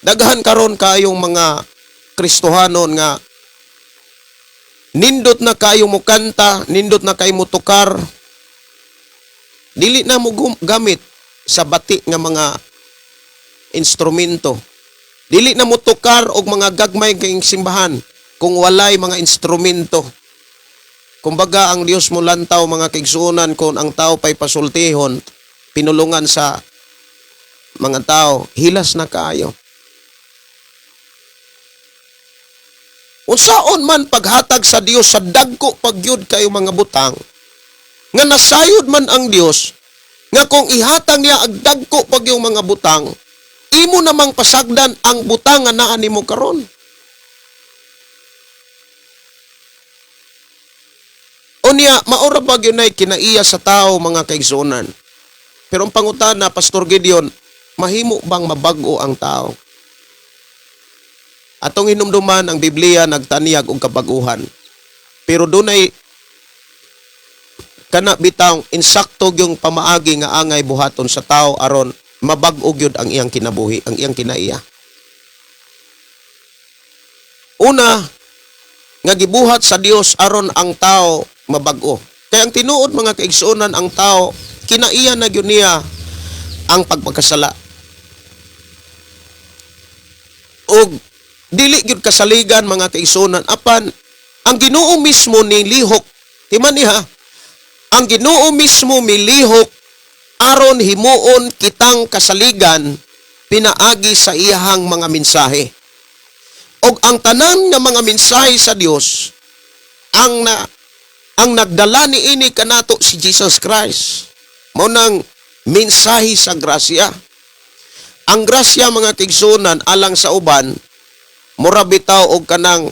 Daghan karon kayong mga Kristohanon nga nindot na kayo mo kanta, nindot na kayo mo tukar, dili na mo gamit sa bati nga mga instrumento. Dili na mo tukar og mga gagmay kayong simbahan kung walay mga instrumento. Kumbaga ang Dios mo lantaw, mga kaigsuonan, kung ang tao pa'y pasultihon, pinulungan sa mga tao, hilas na kaayo. Unsaon man paghatag sa Dios sa dagko pagyud kayo mga butang, nga nasayod man ang Dios, Nga kung ihatag niya ang dagko pag yung mga butang, imo namang pasagdan ang butang nga naa nimo karon. Unya, maura ba gyud nay kinaiya sa tao, mga kaigsuonan? Pero ang pangutana, Pastor Gideon, mahimo bang mabag-o ang tao? Atong hinumduman, ang Biblia nagtanyag og kabaguhan. Pero dunay kana bitang insakto yung pamaagi nga angay buhaton sa tao aron mabag-o gyud ang iyang kinabuhi, ang iyang kinaiya. Una, nga gibuhat sa Dios aron ang tao mabag-o. Kaya ang tinuod, mga kaigsuonan, ang tao kinaiya na gyud niya ang pagpagkasala. Og dili gyud kasaligan, mga kaigsuonan, apan ang Ginoo mismo nilihok. Timan niya, ang Ginoo mismo milihok aron himuon kitang kasaligan pinaagi sa iyahang mga mensahe. Og ang tanan nga mga mensahe sa Dios, ang nagdala niini kanato si Jesus Christ. Mao nang mensahe sa grasya. Ang grasya, mga kaigsuonan, alang sa uban, mura bitaw og kanang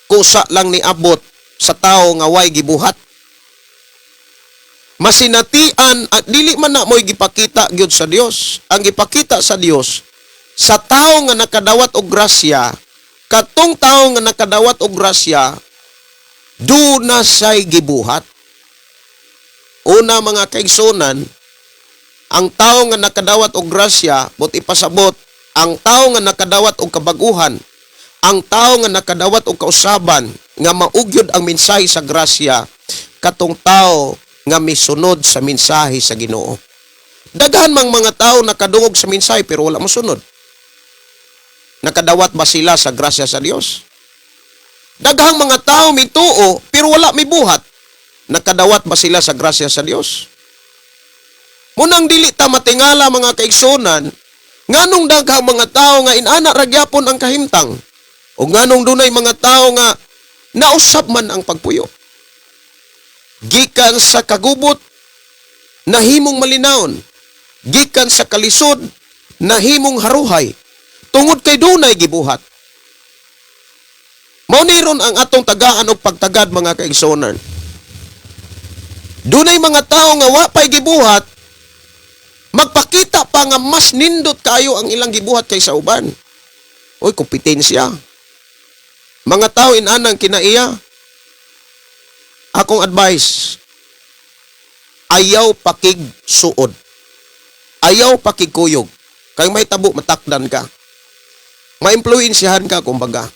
kusa lang niabot sa tao nga way gibuhat. Masinatian at dili man na mo'y gipakita gyud sa Dios. Ang gipakita sa Dios sa tao nga nakadawat og grasya, katong tao nga nakadawat og grasya, duna siya'y gibuhat. Una, mga kaigsuonan, ang tao nga nakadawat og grasya, but ipasabot, ang tao nga nakadawat og kabaguhan, ang tao nga nakadawat og kausaban, nga maugyod ang mensahe sa grasya, katong tao nga misunod sa mensahe sa Ginoo. Daghan mang mga tao nakadungog sa mensahe pero wala mosunod. Nakadawat ba sila sa grasya sa Dios? Daghang mga tao mituo pero wala mibuhat. Nakadawat ba sila sa grasya sa Dios? Munang dili ta matingala, mga kaigsuonan, nganong daghang mga tao nga inana ra gyapon ang kahimtang o nganong dunay mga tao nga nausab man ang pagpuyo. Gikan sa kagubot, nahimong malinawon. Gikan sa kalisod, nahimong haruhay. Tungod kay dunay gibuhat. Mao ni ron ang atong tagaan og pagtagad, mga kaigsuonan. Dunay mga tao nga wa pay gibuhat, magpakita pa nga mas nindot kayo ang ilang gibuhat kaysa uban. Oy, kompetensya. Mga tao inanang kinaiya. Akong advice, ayaw pakig suod. Ayaw pakigkuyog. Kay may tabo, matakdan ka. Maimpluwensyahan ka, kumbaga.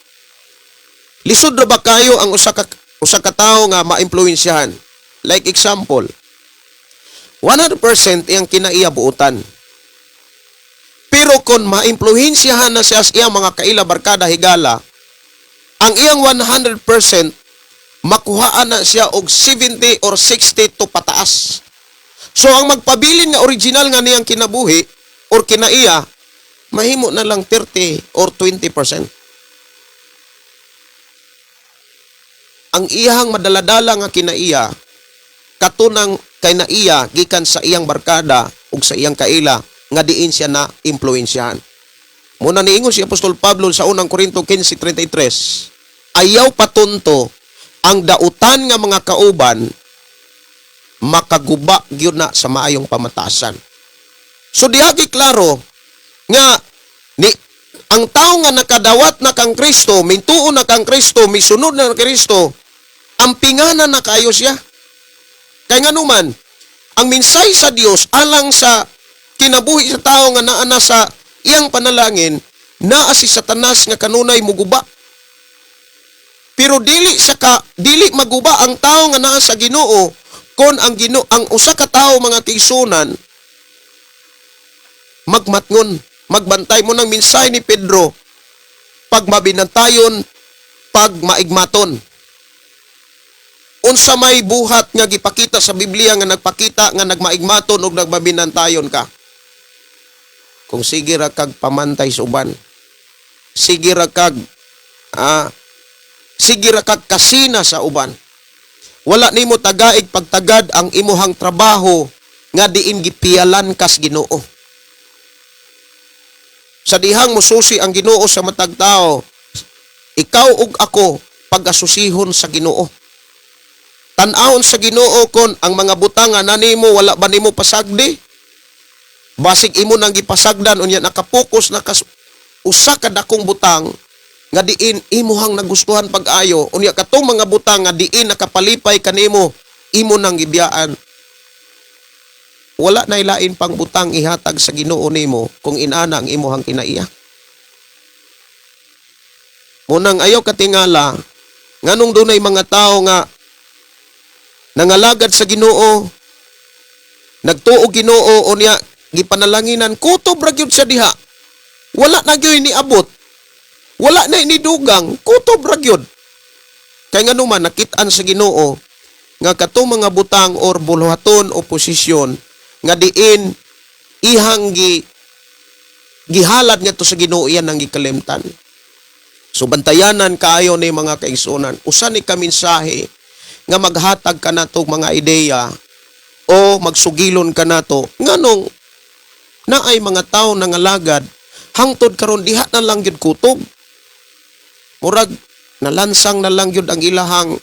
Lisod ra ba kayo ang usa ka tawo nga maimpluwensyahan? Like example, 100% iyang kinaiya buutan. Pero kung maimpluwensyahan na siya sa iyang mga kaila, barkada, higala, ang iyang 100% makuhaan na siya og 70 or 60 to pataas. So ang magpabilin nga original nga niyang kinabuhi or kinaiya, mahimo na lang 30 or 20%. Ang iyang madaladala nga kinaiya, katunang kinaiya gikan sa iyang barkada ug sa iyang kaila nga diin siya na impluwensyahan. Muna niingon si Apostol Pablo sa unang Korinto 15:33, ayaw patunto, ang dautan nga mga kauban makaguba gyud na sa maayong pamatasan. So diagi klaro nga ni ang tao nga nakadawat na kang Kristo, mintuo na kang Kristo, misunod na kang Kristo, ang pingana na kayo siya. Kay nga numan, ang minsay sa Dios alang sa kinabuhi sa tao nga naa na sa iyang panalangin, naa si Satanas nga kanunay muguba. Pero dili maguba ang tao nga naa sa Ginoo kon ang Ginoo, ang usa ka tawo, mga kaigsuonan, magmatngon, magbantay mo ng mensahe ni Pedro, pag mabinantayon, pag maigmaton. Unsa may buhat nga gipakita sa Biblia nga nagpakita nga nagmaigmaton og nagmabinantayon ka? Kung sige ra kag pamantay sa uban. Sige ra kag kasina sa uban. Wala nimo tagaig pagtagad ang imuhang trabaho nga diin gipiyalan kas Ginoo. Sa dihang mususi ang Ginoo sa matag tao, ikaw ug ako pagasusihon sa Ginoo. Tan-awon sa Ginoo kon ang mga butang nga nanimo wala ba nimo pasagdi? Basig imo nang gipasagdan, unya nakapokus na kas usa ka dakong butang nga diin imuhang nagustuhan pag-ayo, unya katong mga butang nga diin nakapalipay kanimo imo nang gibiyaan. Wala na lain pang butang ihatag sa Ginoo nimo kung inana ang imuhang kinaiya. Munang ayaw katingala nganong dunay mga tao nga nangalagad sa Ginoo, nagtuo Ginoo, unya gipanalanginan, kutob ra gyud siya diha. Wala na gyud niabot. Wala na ni dugang, kutob ra gyud. Kay nganuman nakit-an sa Ginoo nga katong mga butang or buluhaton o posisyon nga diin ihang gihalad ngadto sa Ginoo, iyan ang gikalimtan. So bantayanan kaayo ni, mga kaigsuonan. Usa ni ka mensahe nga maghatag ka nato mga ideya o magsugilon ka nato nganong naay mga tao nangalagad hangtod karon diha na lang gyud kutob. Murag nalansang na lang gyud ang ilahang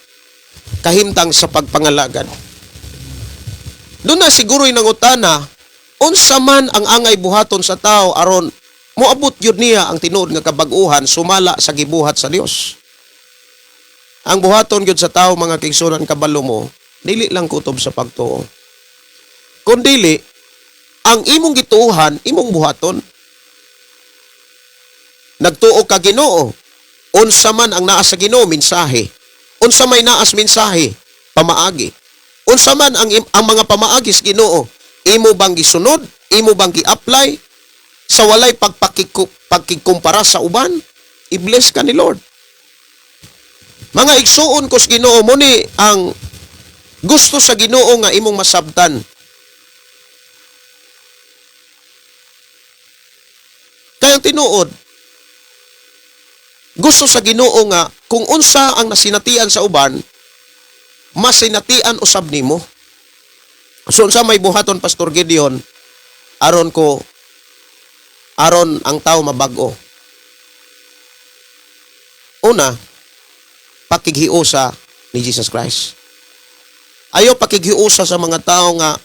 kahimtang sa pagpangalagad. Doon na siguro'y nangutana, unsa man ang angay buhaton sa tao aron moabot gyud niya ang tinuod nga kabag-uhan sumala sa gibuhat sa Dios? Ang buhaton gyud sa tao, mga kaigsuonan, kabalo mo, dili lang kutob sa pagtuo. Kung dili, ang imong gituohan, imong buhaton. Nagtuo ka Ginoo. Unsa man ang naa sa Ginoo, mensahe. Unsa may naa sa mensahe, pamaagi. Unsa man ang mga pamaagi sa Ginoo, imo bang gisunod, imo bang gi-apply sa walay pagkikumpara sa uban, i-bless ka ni Lord. Mga igsuon ko sa Ginoo, mo ni ang gusto sa Ginoo nga imong masabtan. Kaya tinuod, gusto sa Ginoo nga kung unsa ang nasinatian sa uban, masinatian usab nimo. So unsa may buhaton, Pastor Gideon, aron ang tao mabag-o? Una, pakighiusa ni Jesus Christ. Ayaw pakighiusa sa mga tao nga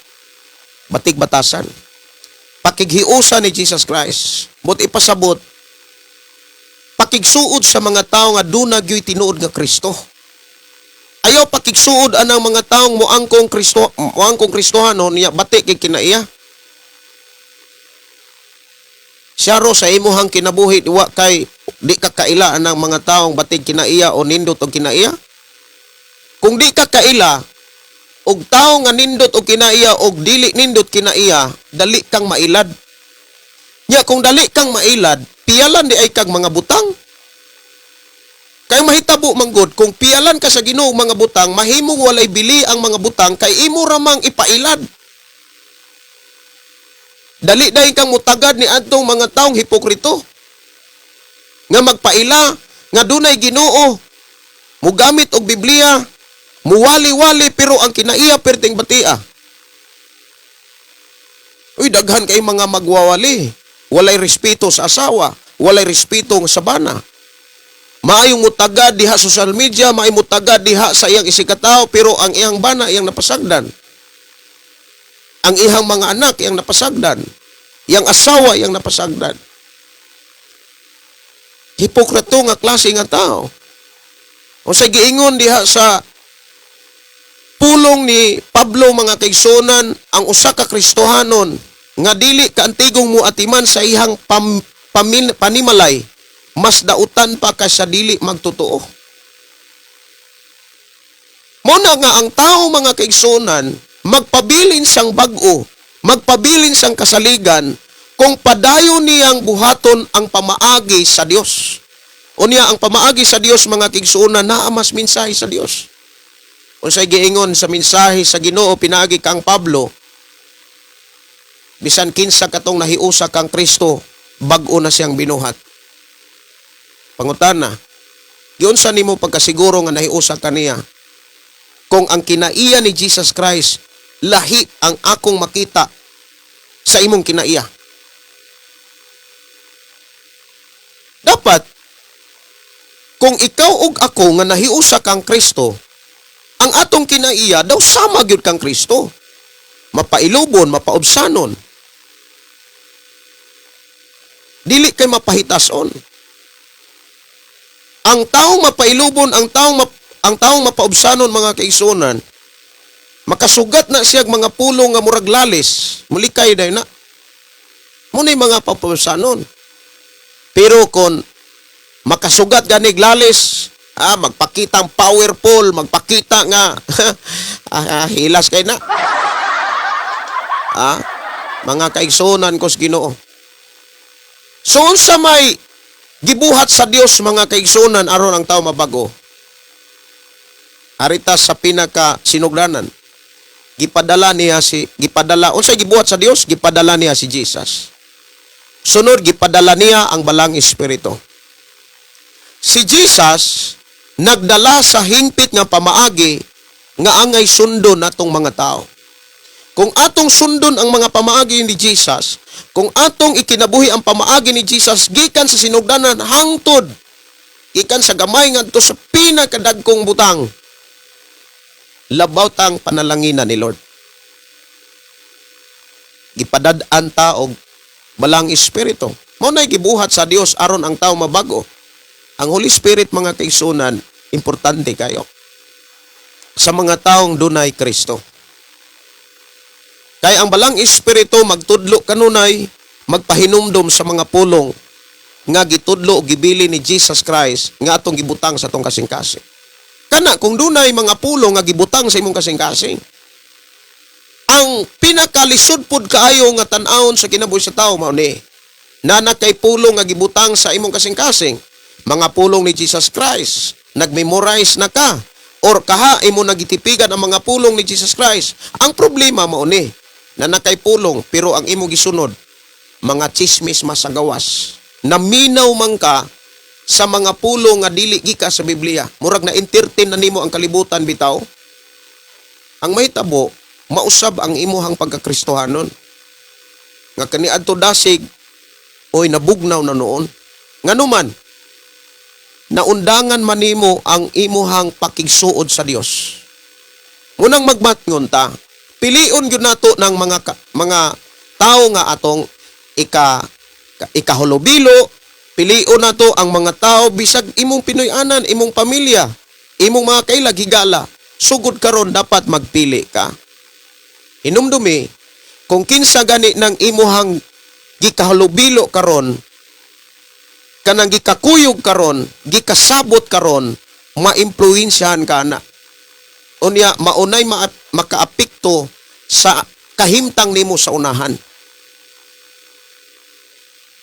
batig batasan. Pakighiusa ni Jesus Christ. But ipasabot, pakigsuod sa mga tao nga duna gyoy tinuod nga Kristo. Ayaw pakigsuod anang mga taong moangkong Kristo, moangkong Kristohano niya bati kay kinaiya. Siyaro sa imuhang kinabuhi, wa kay di ka kaila anang mga taong batig kinaiya o nindot og kinaiya. Kung di ka kaila og tao nga nindot og kinaiya og dili nindot kinaiya, dali kang mailad. Nya kung dali kang mailad, piyalan di ay kag mga butang. Kay mahitabo manggod kung piyalan ka sa Ginoo mga butang, mahimong walay bili ang mga butang kay imo ramang ipailad. Dali dayon kang mutagad ni adtong mga taong hipokrito nga magpaila nga dunay Ginoo, mugamit og Biblia, muwali-wali, pero ang kinaiya perting batia. Uy, daghan kay mga magwawali. Walay respeto sa asawa, walay respeto sa bana. Maayong mutagad diha sa social media, maayong mutagad diha sa iyang isigkatawo, pero ang iyang bana iyang napasagdan. Ang iyang mga anak iyang napasagdan. Iyang asawa iyang napasagdan. Hipokrito nga klase nga tao. O sa giingon diha sa pulong ni Pablo, mga kaigsuonan, ang usa ka Kristohanon nga dili kaantigong mo atiman sa iyang panimalay, mas dautan pa kaysa dili magtotoo. Muna nga ang tao, mga kaigsuonan, magpabilin sang bag-o, magpabilin sang kasaligan kung padayon niyang buhaton ang pamaagi sa Dios. Unya ang pamaagi sa Dios, mga kaigsuonan, naa mas mensahe sa Dios. Unsay giingon sa mensahe sa Ginoo pinaagi kang Pablo? Bisan kinsa katong nahiusa kang Kristo, bag-o na siyang binuhat. Pangutana, giunsa nimo pagkasiguro nga nahiusa kaniya? Kung ang kinaiya ni Jesus Christ Lahi ang akong makita sa imong kinaiya. Dapat kung ikaw ug ako nga nahiusa kang Kristo, ang atong kinaiya daw sama gyud kang Kristo. Mapailubon, mapaubsanon. Dili kay mapahitason. Ang taong mapailubon, ang taong mapaubsanon, mga kaigsuonan, makasugat na siya mga pulong nga murag lalis, mulikay dayon na. Muna'y mga papaubsanon. Pero kung makasugat ganig lalis, magpakita ang powerful, magpakita nga, hilas kay na. Mga kaigsuonan ko sa Ginoo. So unsa may gibuhat sa Dios, mga kaigsuonan, aron ang tao mabago? Arita sa pinaka sinugdanan. Gipadala niya si gipadala unsay gibuhat sa Dios? Gipadala niya si Jesus. Sunod, gipadala niya ang Balang Espiritu. Si Jesus nagdala sa hingpit nga pamaagi nga angay sundon natong mga tao. Kung atong sundon ang mga pamaagi ni Jesus, kung atong ikinabuhi ang pamaagi ni Jesus gikan sa sinugdanan hangtod gikan sa gamay ngadto sa pinakadagkong butang, labaw tang panalanginan ni Lord. Gipadad-an ta og Balang Espiritu. Mao nay gibuhat sa Dios aron ang tao mabago. Ang Holy Spirit, mga kaigsuonan, importante kayo sa mga taong dunay Kristo. Kay ang Balang Espiritu magtudlo kanunay, magpahinumdom sa mga pulong nga gitudlo o gibili ni Jesus Christ nga atong gibutang sa atong kasing-kasing. Kana kung dunay mga pulong nga gibutang sa imong kasing-kasing, ang pinakalisod pud kaayo nga tan-awon sa kinabuhi sa tao mao ni nana kay pulong nga gibutang sa imong kasing-kasing, mga pulong ni Jesus Christ, nagmemorize na ka or kaha imo nagitipigan ang mga pulong ni Jesus Christ. Ang problema mao ni nana kay pulong pero ang imo gisunod mga chismis masagawas. Naminaw man ka sa mga pulong nga dili gika sa Biblia. Murag na entertain na nimo ang kalibutan bitaw. Ang mahitabo, mausab ang imuhang pagkakristohanon. Nga kaniadto dasig, oy, nabugnaw na noon. Nganuman, naundangan man nimo ang imuhang pakigsuod sa Dios. Munang magmatngon ta, pilion gyud nato ng mga tao nga atong ikahulobilo, pilion nato ang mga tao bisag imong Pinoy-anan, imong pamilya, imong mga kailag higala. Sugod karon dapat magpili ka. Hinumdumi, kung kinsa gani ng imuhang gikahulobilo karon, kanang gikakuyog karon, gikasabot karon, maimpluwensyahan ka na. Unya, maunay makaapekto sa kahimtang nimo sa unahan.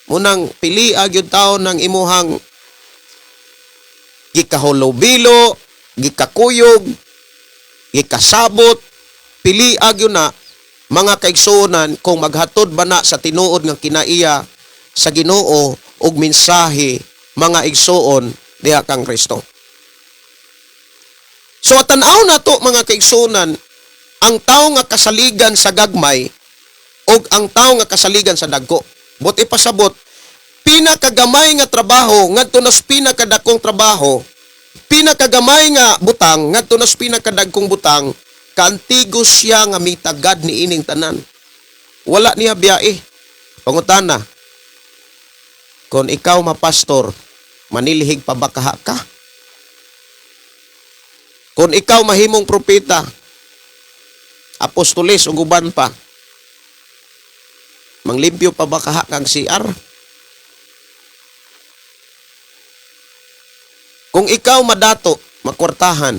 Munang pili gyud taon ng imuhang gikahulobilo, gikakuyog, gikasabot, pili gyud na, mga kaigsuonan, kung maghatod ba na sa tinuod nga kinaiya sa Ginoo ug mensahe, mga igsuon, diha kang Kristo. So tan-aw nato, mga kaigsuonan, ang tao nga kasaligan sa gagmay ug ang tao nga kasaligan sa dagko. But ipasabot, pinakagamay nga trabaho ngadto nas pinakadakong trabaho, pinakagamay nga butang ngadto nas pinakadagkong butang, kaantigo siya nga mitagad ni ining tanan. Wala niya biyae. Pangutana, kung ikaw mapastor, manilhig pa ba kaha ka? Kung ikaw mahimong propeta, apostoles ug uban pa, manglimpyo pa ba kaha kang CR? Kung ikaw madato, makwartahan,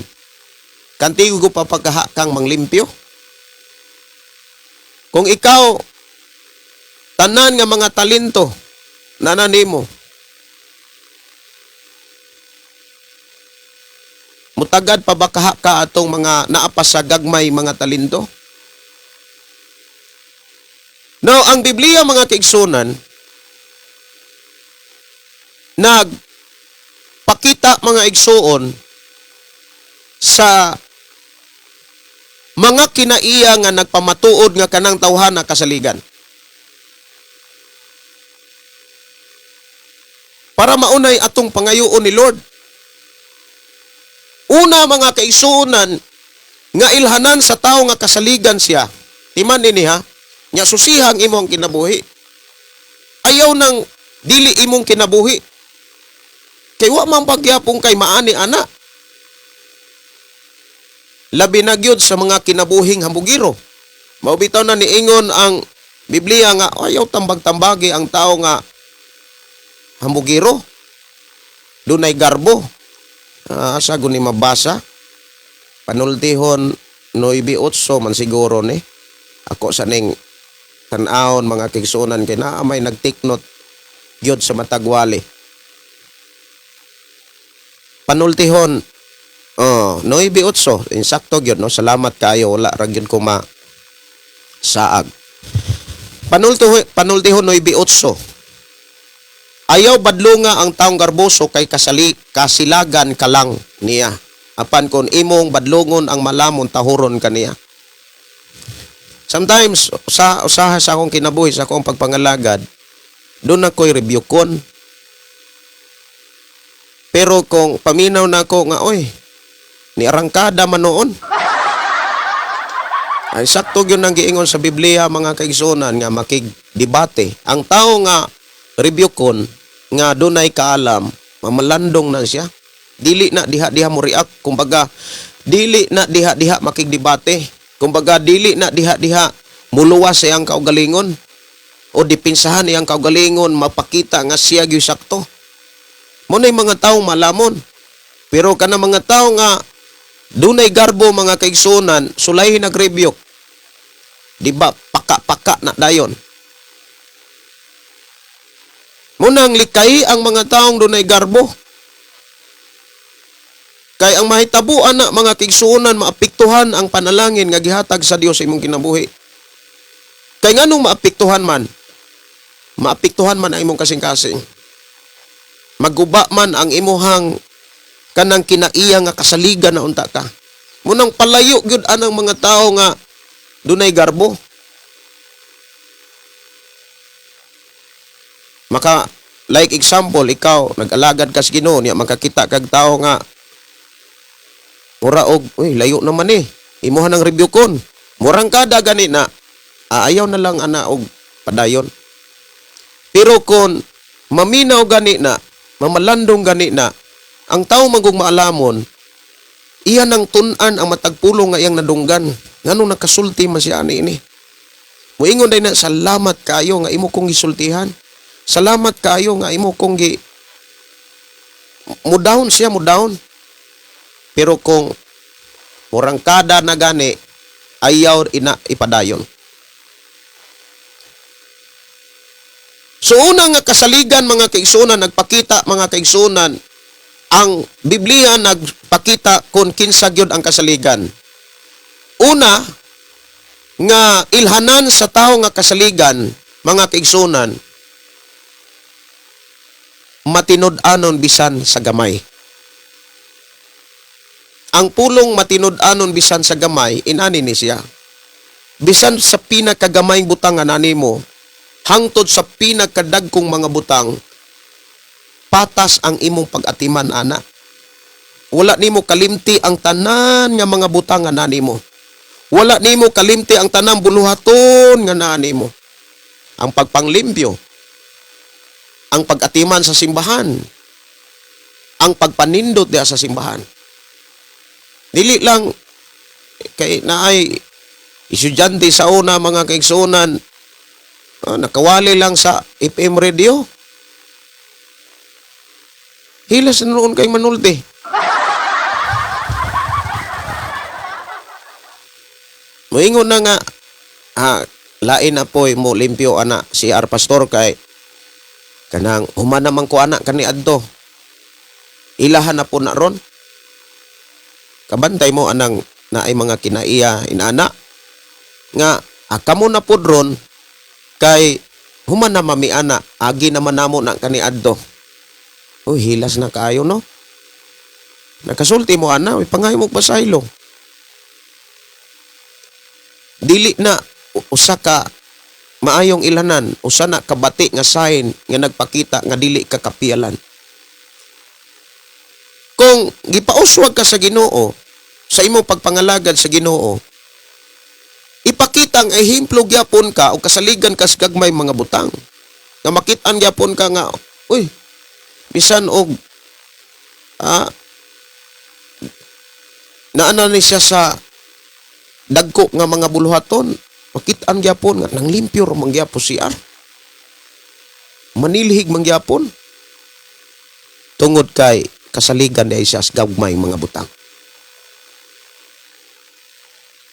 kantigo pa pagkaha kang manglimpyo? Kung ikaw tanan nga mga talento nananimo, mutagad pa ba kaha ka atong mga naa pa sa gagmay mga talento? Now, ang Biblia, mga kaigsunan, nagpakita, mga igsuon, sa Mga kinaiya nga nagpamatuod nga kanang tawhana kasaligan. Para maunay atong pangayoon ni Lord. Una, mga kaigsuonan, nga ilhanan sa tao nga kasaligan siya. Timan ini ha, nya susihang imong kinabuhi. Ayaw nang dili imong kinabuhi. Kay wa man pagyapon kay maani ana. Labi na gyud sa mga kinabuhing hambugiro. Mao bitaw na niingon ang Biblia nga ayaw tambag-tambagi ang tao nga hambugiro. Dunay garbo. Asa guni mabasa? Panultihon 9:8 man siguro ni. Ako sa ning tan-awon, mga kaigsuonan, kay naa may nag-take note gyud sa matagwali. Panultihon, oh, 9:8, insakto gyud, no. Salamat kayo, wala ra gyud ko ma saag. Panultihon 9:8. Ayaw badlunga ang taong garboso kay kasali kasilagan ka lang niya. Apan kon imong badlungon ang malamon, tahuron kaniya. Sometimes sa usaha sa akong kinabuhi, sa akong pagpangalagad, doon ako'y rebuke kon. Pero kung paminaw na ako nga, oy, ni arangkada man noon. Ay sakto gyud ang giingon sa Biblia, mga kaigsuonan, nga makigdebate. Ang tao nga rebuke kon nga dunay kaalam, mamalandong na siya. Dili na diha-diha mo react, kumbaga dili na diha-diha makigdebate. Kumbaga dili na diha-diha muluwas sa iyang kaugalingon o dipinsahan iyang kaugalingon, mapakita nga siya gyud sakto. Mo na mga tao malamon. Pero kana mga tao nga dunay garbo, mga kaigsuonan, sulayhin nag-rebuke. Di ba paka-paka na dayon? Munang likay ang mga taong dunay garbo. Kay ang mahitabuan na, mga kaigsuonan, maapektuhan ang panalangin nga gihatag sa Dios sa imong kinabuhi. Kay nganong maapektuhan man? Maapektuhan man ang imong kasing-kasing. Maguba man ang imuhang kanang kinaiya nga kasaligan na unta ka. Munang palayo gyud anang mga tao nga dunay garbo. Maka like example, ikaw nag-alagad ka sa Ginoo niya, makakita kag tao nga mura og uy, layo naman eh. Imuha ng review kon. Murang kada gani na ayaw na lang ana og padayon. Pero kon maminaw gani na, mamalandong gani na, ang tao magong maalamon, iya nang tun-an ang matag pulong nga iyang nadunggan. Nganong nakasulti man siya ani ini? Muingon day na, "Salamat kayo nga imo kong gisultihan. Salamat kayo nga imo kong gi," mo down siya, mo down. Pero kung murang kada na gani, ayaw ina ipadayon. So una nga kasaligan, mga kaigsunan, nagpakita, mga kaigsunan, ang Biblia nagpakita kung kinsa gyud ang kasaligan. Una nga ilhanan sa tao nga kasaligan, mga kaigsunan, matinud-anon bisan sa gamay. Ang pulong matinud-anon bisan sa gamay, inani ni siya. Bisan sa pinakagamayng butang nga nani mo, hangtod sa pinakadagkong mga butang, patas ang imong pag-atiman ana. Wala nimo kalimti ang tanan nga mga butang nga nani mo. Wala nimo kalimti ang tanang buluhaton nga nani mo. Ang pagpanglimpyo, ang pag-atiman sa simbahan, ang pagpanindot diha sa simbahan. Dili lang kay naay estudyante sa una, mga kaigsuonan, nakawali lang sa FM radio. Hilas na noon kay manulti. Moingon na nga, lain na po'y mo limpyo ana si R Pastor kay kanang human naman ko ana kani adto. Ilahan na po na ron. Kabantay mo anang naay mga kinaiya inana nga kamo na pod ron kay human na mami ana, agi naman namo na kani adto. Uy, hilas na kaayo, no? Nakasulti mo ana, uy, pangayo mo pasaylo. Dili na usa ka maayong ilanan, usa na kabati nga sign nga nagpakita nga dili ka kapiyalan. Kung gipauswag ka sa Ginoo sa imong pagpangalagad sa Ginoo, ipakita ang ehemplo gyapon ka o kasaligan ka sa gagmay mga butang. Nga makit-an gyapon ka nga, uy, bisan og naana ni siya sa dagko nga mga buluhaton, makit-an gyapon nga nanglimpyo ra man gyapon siya. Manilhig man gyapon. Tungod kay kasaligan diay siya sa gagmay mga butang.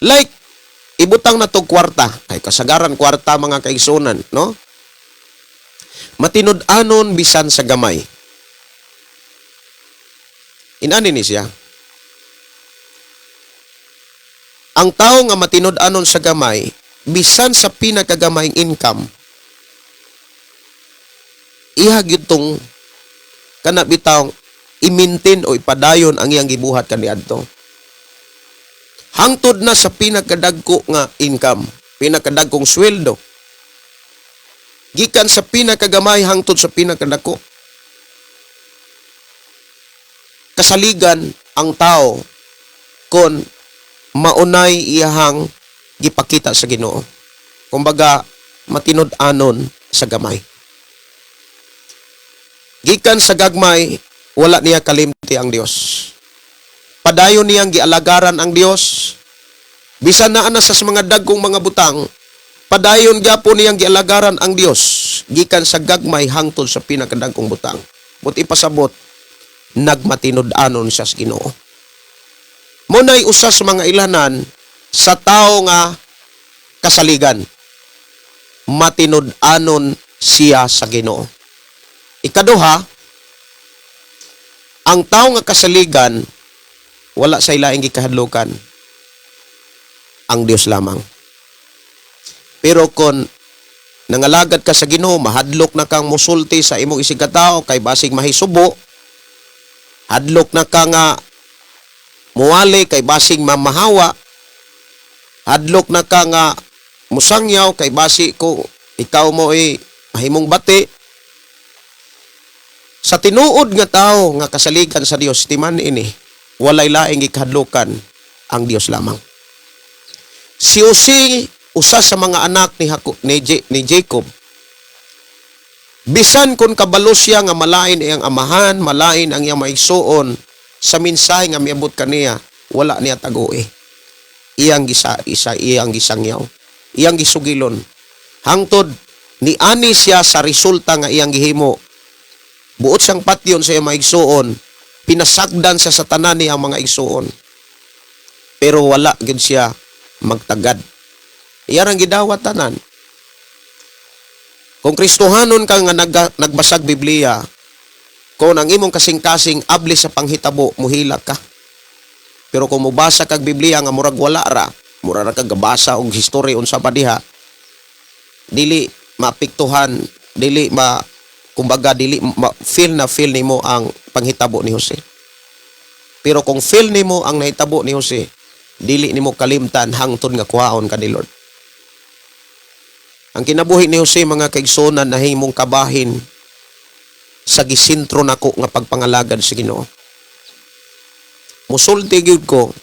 Like, ibutang na tog kwarta. Kay kasagaran kwarta, mga kaigsunan, no? Matinud-anon bisan sa gamay. Inani ni siya. Ang tao nga matinud-anon sa gamay, bisan sa pinakagamayng income, iha gyud tong kana bitaw i-maintain o ipadayon ang iyang gibuhat kaniadto. Hangtod na sa pinakadagko nga income, pinakadagkong sweldo. Gikan sa pinakagamay hangtod sa pinakadako. Kasaligan ang tao kon maunay iyahang gipakita sa Ginoo. Kumbaga, matinud-anon sa gamay. Gikan sa gagmay, wala niya kalimti ang Dios. Padayon niyang gialagaran ang Dios. Bisan naa na sa mga dagkong mga butang, padayon gyapon niyang gialagaran ang Dios gikan sa gagmay hangtod sa pinakadagkong butang. But ipasabot, nagmatinud-anon siya sa Ginoo. Muna'y usa sa mga ilanan sa tao nga kasaligan. Matinud-anon siya sa Ginoo. Ikaduha, ang tao nga kasaligan wala sa ilaing gikahadlukan, ang Dios lamang. Pero kon nangalagad ka sa Ginoo, mahadlok na kang musulti sa imong isigkatao kay basig mahisubo, hadlok na ka nga muwali kay basig mamahawa, hadlok na ka nga musangyaw kay basi ko ikaw mo ay mahimong bati. Sa tinuod nga tao nga kasaligan sa Dios, timan ini, walay laing gikahadlukan, ang Dios lamang. Si Jose, usa sa mga anak ni, Haco, ni Jacob, bisan kung kabalo siya nga malain iyang amahan, malain ang iyang maigsuon, sa mensahe nga miabot kaniya, wala niya tagoi. Iyang gisa isa iyang gisangyaw, iyang gisugilon. Hangtod ni ani siya sa resulta nga iyang gihimo. Buot siyang patyon sa iyang maigsuon, pinasagdan siya sa tanan niyang mga igsuon. Pero wala gyud siya magtagad. Iyan ang gidawat tanan. Kung Kristohanon ka nga nagbasag Biblia, kung ang imong kasing-kasing abli sa panghitabo, muhilak ka. Pero kung mubasa kag Biblia nga murag wala ra, mura ra kag gabasa og history unsa pa diha, dili maapektuhan, dili ma kumbaga dili ma, feel na feel nimo ang panghitabo ni Jose. Pero kung feel nimo ang nahitabo ni Jose, dili nimo kalimtan hangtod nga kuhaon ka ni Lord. Ang kinabuhi ni Jose, mga kaigsunan, nahimong kabahin sa gisintro nako nga pagpangalagad sa Ginoo. Musulti gyud ko,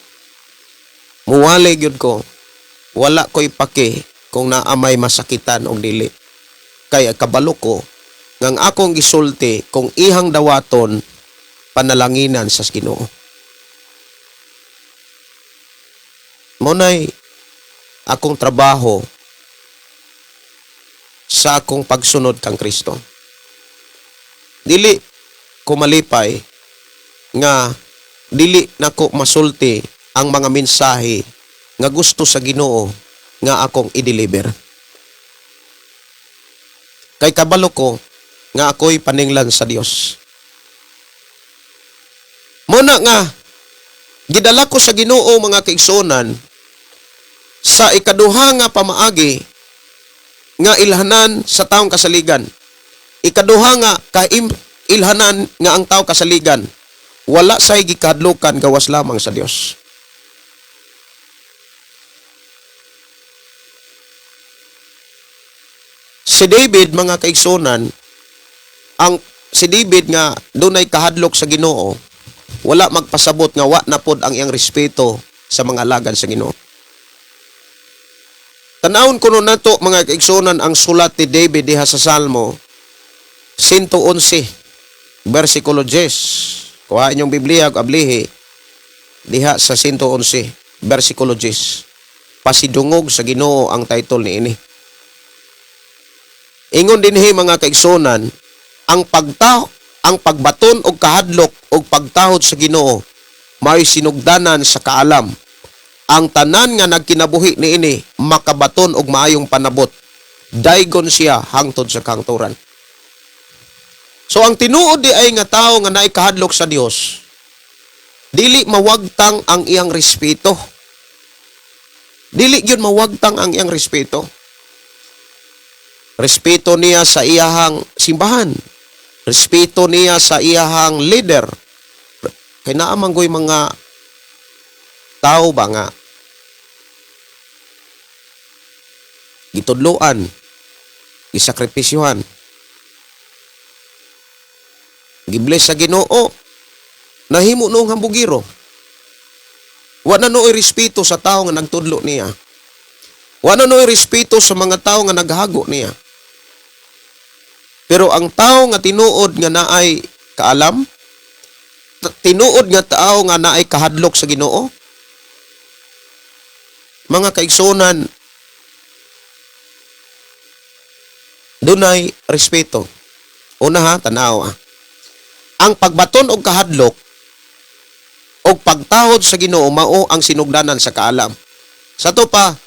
muwali gyud ko, wala ko'y pake kung naa may masakitan og dili. Kaya kabalo ko nga ang akong gisulti kung ihang dawaton, panalanginan sa Ginoo. Munay akong trabaho sa akong pagsunod kang Kristo. Dili ko malipay nga dili nako masulti ang mga mensahe nga gusto sa Ginoo nga akong i-deliver. Kay kabalo ko nga ako'y paninglan sa Dios. Muna nga gidala ko sa Ginoo, mga kaigsuonan, sa ikaduha nga pamaagi nga ilhanan sa taong kasaligan. Ikaduha nga kaim ilhanan nga ang tao kasaligan wala say gikahadlukan gawas lamang sa Dios. Si David, mga kaigsunan, ang si David nga dunay kahadlok sa Ginoo, wala magpasabot nga wa na pod ang iyang respeto sa mga alagad sa Ginoo. Tanawon kuno nato, mga kaigsunan, ang sulat ni David diha sa Salmo 111 versikulo 10. Kuha inyong Biblia ug ablihi diha sa 111 versikulo 10. "Pasidungog sa Ginoo" ang title niini. Ingon dinhi, mga kaigsunan, ang pagbaton og kahadlok og pagtahod sa Ginoo mao'y sinugdanan sa kaalam. Ang tanan nga nagkinabuhi niini makabaton og maayong panabot. Daygon siya hangtod sa kahangturan. So ang tinuod diay nga tao nga naay kahadlok sa Dios, dili mawagtang ang iyang respeto. Dili gyud mawagtang ang iyang respeto. Respeto niya sa iyahang simbahan. Respeto niya sa iyahang leader. Kay naa man goy mga tao ba nga gitudloan, gisakripisyuhan, gibless sa Ginoo, nahimo noong hambugiro. Wa na nooy respeto sa tao nga nagtudlo niya. Wa na nooy respeto sa mga tao nga naghago niya. Pero ang tao nga tinuod nga naay kaalam, tinuod nga tao nga naay kahadlok sa Ginoo, mga kaigsunan, dunay respeto. Una ha, tanaw ha. Ang pagbaton og kahadlok og pagtahod sa Ginoo mao ang sinugdanan sa kaalam. Sa to pa,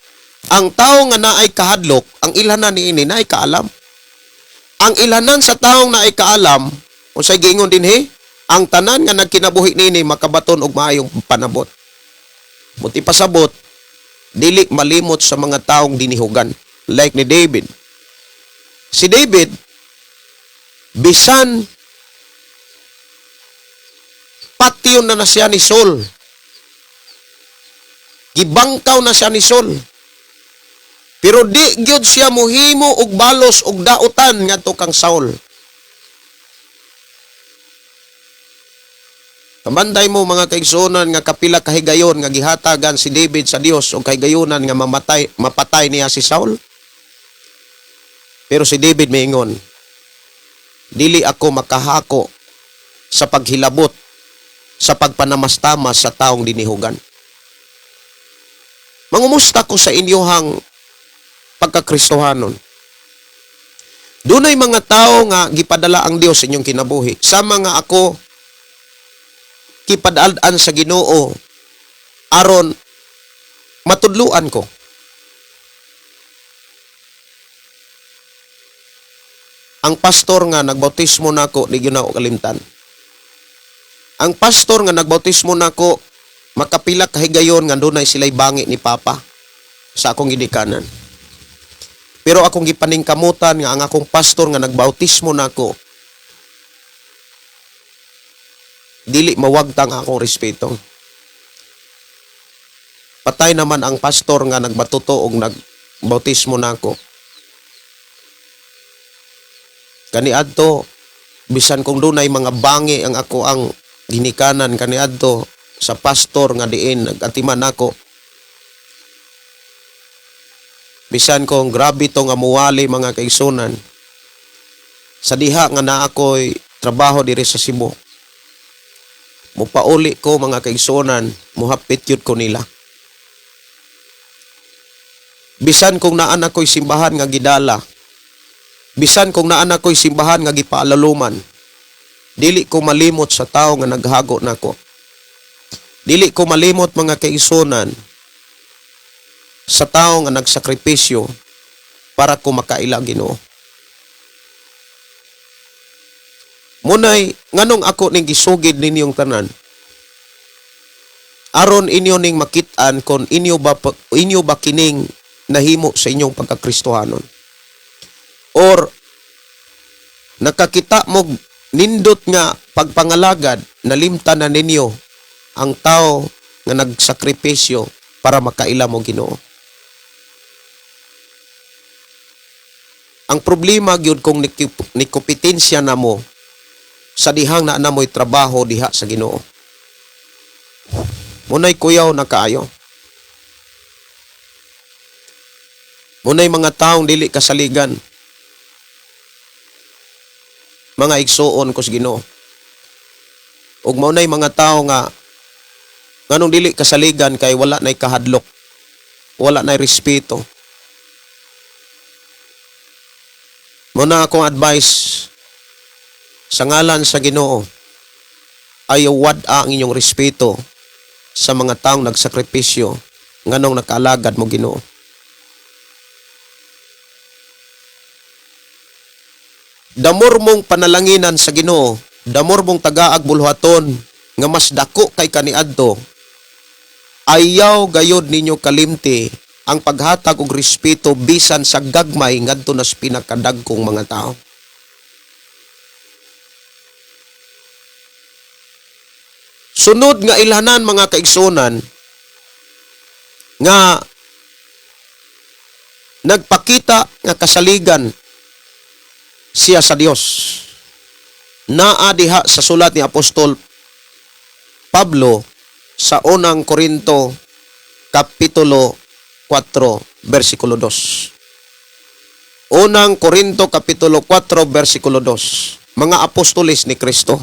ang tao nga naay kahadlok, ang ilhanan niini naay kaalam. Ang ilhanan sa taong naay kaalam, unsay giingon dinhi? Ang tanan nga nagkinabuhi niini makabaton og maayong panabot. Muti pasabot, dili malimot sa mga taong dinihugan, like ni David. Si David, bisan patyon na na siya ni Saul. Gibangkaw na siya ni Saul. Pero di gyud siya muhimo og balos og dautan ngadto kang Saul. Kamanday mo, mga kaigsuonan, nga kapila kahigayon nga gihatagan si David sa Dios og kahigayonan nga mamatay, mapatay niya si Saul. Pero si David miingon, "Dili ako makahako sa paghilabot sa pagpanamastama sa taong dinihugan." Mangumusta ko sa inyohang pagkakristohanon. Dunay mga tao nga gipadala ang Dios sa inyong kinabuhi. Sa mga ako gipadal-an sa Ginoo aron matudluan ko. Ang pastor nga nagbautismo nako, di gyud nako kalimtan. Ang pastor nga nagbautismo nako, makapila kahigayon nga dunay sila'y bangi ni Papa sa akong gidikanan. Pero akong gipaningkamutan nga ang akong pastor nga nagbautismo nako, dili mawagtang akong respeto. Patay naman ang pastor nga nagbatuto og nagbautismo nako. Kaniadto, bisan kung dunay mga bangi ang ako ang ginikanan kaniadto sa pastor nga diin nag-atiman nako. Bisan kung grabe to nga muwali, mga kaigsunan, sa diha nga naa ako'y trabaho diri sa Cebu, mupauli ko, mga kaigsunan, muhapit yun ko nila. Bisan kung naan ako'y simbahan nga gidala, bisan kung naan ako'y simbahan nga gipaalaluman, dili ko malimot sa tao nga naghago nako. Dili ko malimot, mga kaigsunan, sa tao nga nagsakripisyo para ko makaila Ginoo. Munay nganong ako ning gisugid ninyong tanan, aron inyo ning makit-an kon inyo ba kining nahimo sa inyong pagkakristohanon or nakakita mo nindot nga pagpangalagad, nalimtan na ninyo ang tao nga nagsakripisyo para makaila mo Ginoo. Ang Ang problema gyud kung nikompetensya namo sa dihang na namoy trabaho diha sa Ginoo. Munay kuyaw na kaayo. Munay mga taong dili kasaligan. Mga igsuon ko sa Ginoo. Ug maunay mga tao nga nganong dili kasaligan kay wala nay kahadlok. Wala nay respeto. Muna akong advice sa ngalan sa Ginoo, ayaw wad-a ang inyong respeto sa mga taong nagsakripisyo nganong nakaalagad mo Ginoo. Damor mong panalanginan sa Ginoo, damor mong tagaag buluhaton nga mas dako kay kaniadto, ayaw gayod ninyo kalimti ang paghatag og respeto bisan sa gagmay ngadto nas pinakadagkong mga tao. Sunod nga ilhanan mga kaigsunan nga nagpakita nga kasaligan siya sa Dios. Naa diha sa sulat ni Apostol Pablo sa unang Korinto kapitulo 4 bersikulo 2. Unang Korinto kapitulo 4 bersikulo 2. Mga apostoles ni Kristo.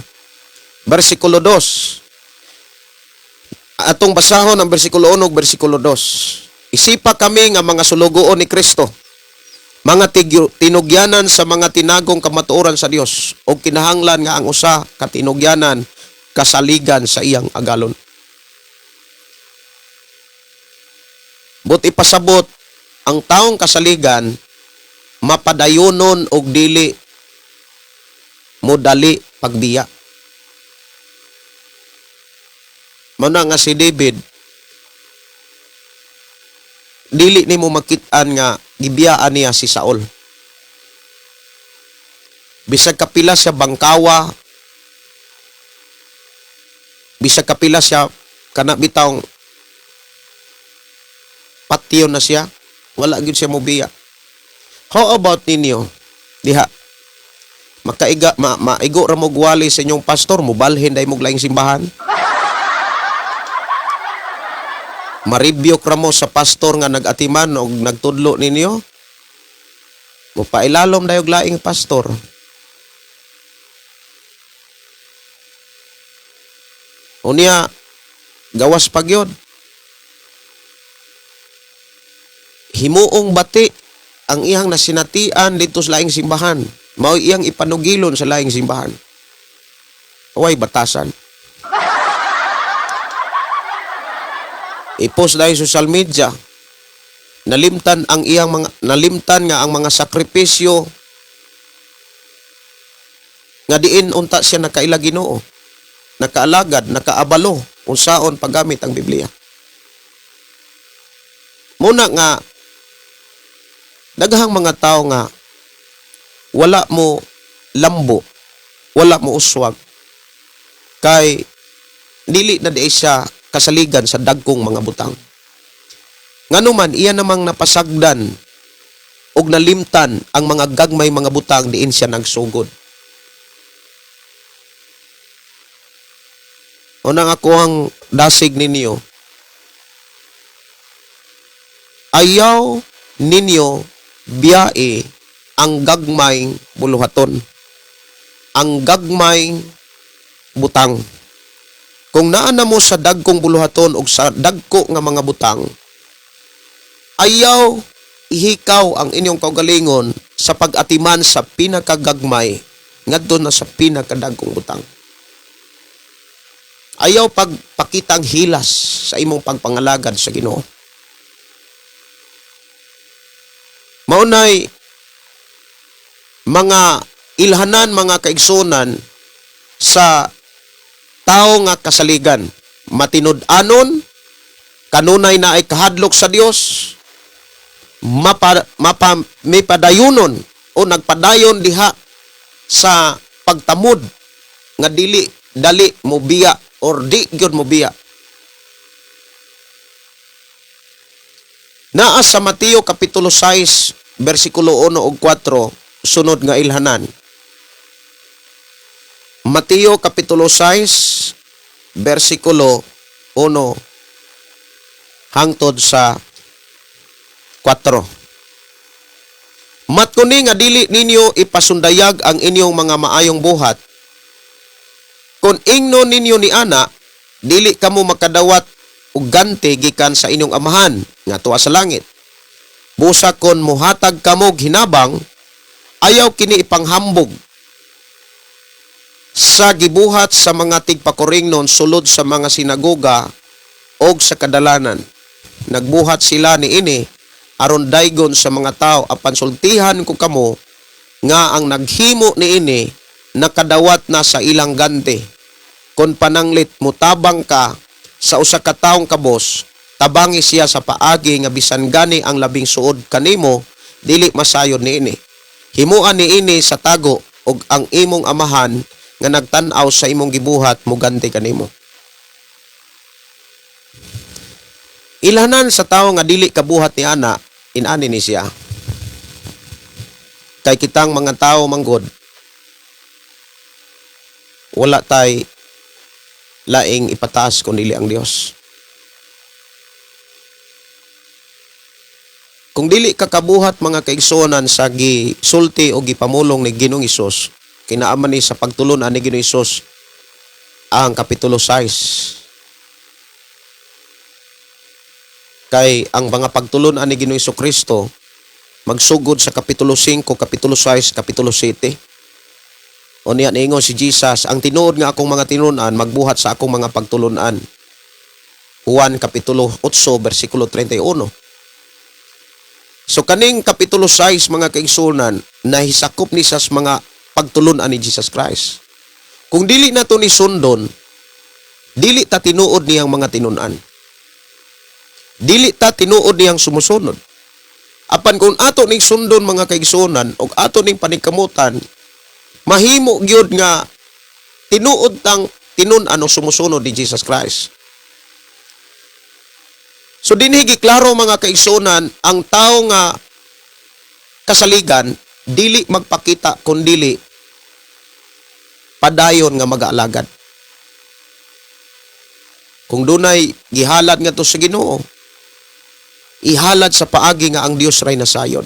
Bersikulo 2. Atong basahon ang bersikulo 1 ug bersikulo 2. Isipa kami nga mga sulugoon ni Kristo, mga tinugyanan sa mga tinagong kamatuoran sa Dios, og kinahanglan nga ang usa ka tinugyanan kasaligan sa iyang agalon. But ipasabot ang taong kasaligan mapadayonon og dili modali pagbiya. Mao nga si David, dili nimo makit-an nga gibiyaan niya si Saul. Bisag kapila siya bangkawa, bisag kapila siya kana bitawng patyon na siya, wala gyud siya mobiya. How about ninyo? Diha. Makaiga maigo ra mo gwali sa inyong pastor, mobalhin dai mo laing simbahan. Maribyok ra mo sa pastor nga nag-atiman og nagtudlo ninyo. Mopailalom dayog laing pastor. Unya gawas pa gyud. Himuong bati ang iyang nasinatian dito sa laing simbahan. Mao iyang ipanugilon sa laing simbahan. Way batasan. I-post dahil social media. Nalimtan ang iyang mga nalimtan nga ang mga sakripisyo nga diin unta siya nakaila Ginoo, nakaalagad, nakaabalo unsaon paggamit ang Biblia. Muna nga daghang mga tao nga wala mo lambo, wala mo uswag kay dili na di siya kasaligan sa dagkong mga butang. Nganuman iya namang napasagdan og nalimtan ang mga gagmay mga butang diin siya nagsugod. Unang ako ang dasig ninyo, ayaw ninyo biyae ang gagmay buluhaton, ang gagmay butang. Kung naa na mo sa dagkong buluhaton og sa dagko nga mga butang, ayaw ihikaw ang inyong kaugalingon sa pag-atiman sa pinakagagmay ngadto na sa pinakadagkong butang. Ayaw pagpakitang hilas sa imong pagpangalagad sa Ginoo. Maunay mga ilhanan, mga kaigsunan, sa tao nga kasaligan, matinud-anon, kanunay na ay kahadlok sa Dios, may padayunon o nagpadayon diha sa pagtamod nga dili dali mo biya or di gyud mo biya. Naa sa Mateo kapitulo 6 bersikulo 1 ug 4, sunod nga ilhanan. Mateo Kapitulo 6, versikulo 1 hangtod sa 4. Matkuni nga dili ninyo ipasundayag ang inyong mga maayong buhat. Kung ingno ninyo ni ana, dili kamo makadawat og ganti gikan sa inyong Amahan nga tuwa sa langit. Busa kon muhatag kamo og hinabang, ayaw kini ipanghambog sa gibuhat sa mga tigpakuringnon sulod sa mga sinagoga og sa kadalanan. Nagbuhat sila niini aron daygon sa mga tao, apan sultihan ko kamo nga ang naghimo niini nakadawat na sa ilang ganti. Kon pananglit mutabang ka sa usa ka taong kabos, tabangi siya sa paagi nga bisan gani ang labing suod kanimo dili masayod niini. Himuan niini sa tago, ug ang imong Amahan nga nagtan-aw sa imong gibuhat muganti kanimo. Ilhanan sa tawo nga dili kabuhat ni ana, inani ni siya. Kay kitang mga tao manggod, wala tay laing ipataas kun dili ang Dios. Kung dili ka kabuhat, mga kaigsuonan, sa gisulti o gipamulong ni Ginoong Hesus, kinaaman ni sa pagtulon-an ni Ginoong Hesus ang Kapitulo 6. Kay ang mga pagtulon-an ni Ginoong Hesus Kristo magsugod sa Kapitulo 5, Kapitulo 6, Kapitulo 7. O niya niingon si Jesus, "Ang tinuod nga akong mga tinun-an magbuhat sa akong mga pagtulun-an." Juan Kapitulo 8 versikulo 31. So kaning Kapitulo 6, mga kaigsunan, nahisakop ni sa mga pagtulun-an ni Jesus Christ. Kung dili na to ni sundon, dili ta tinuod niyang mga tinun-an. Dili ta tinuod niyang sumusunod. Apan kung ato ning sundon, mga kaigsunan, og ato ning paningkamutan, mahimo gyud nga tinuod tang tinun-an o sumusunod ni Jesus Christ. So dinhi giklaro, mga kaigsunan, ang tao nga kasaligan dili magpakita kun dili padayon nga mag-aalagad. Kung dunay gihalad nga to sa Ginoo, ihalad sa paagi nga ang Dios ray nasayon.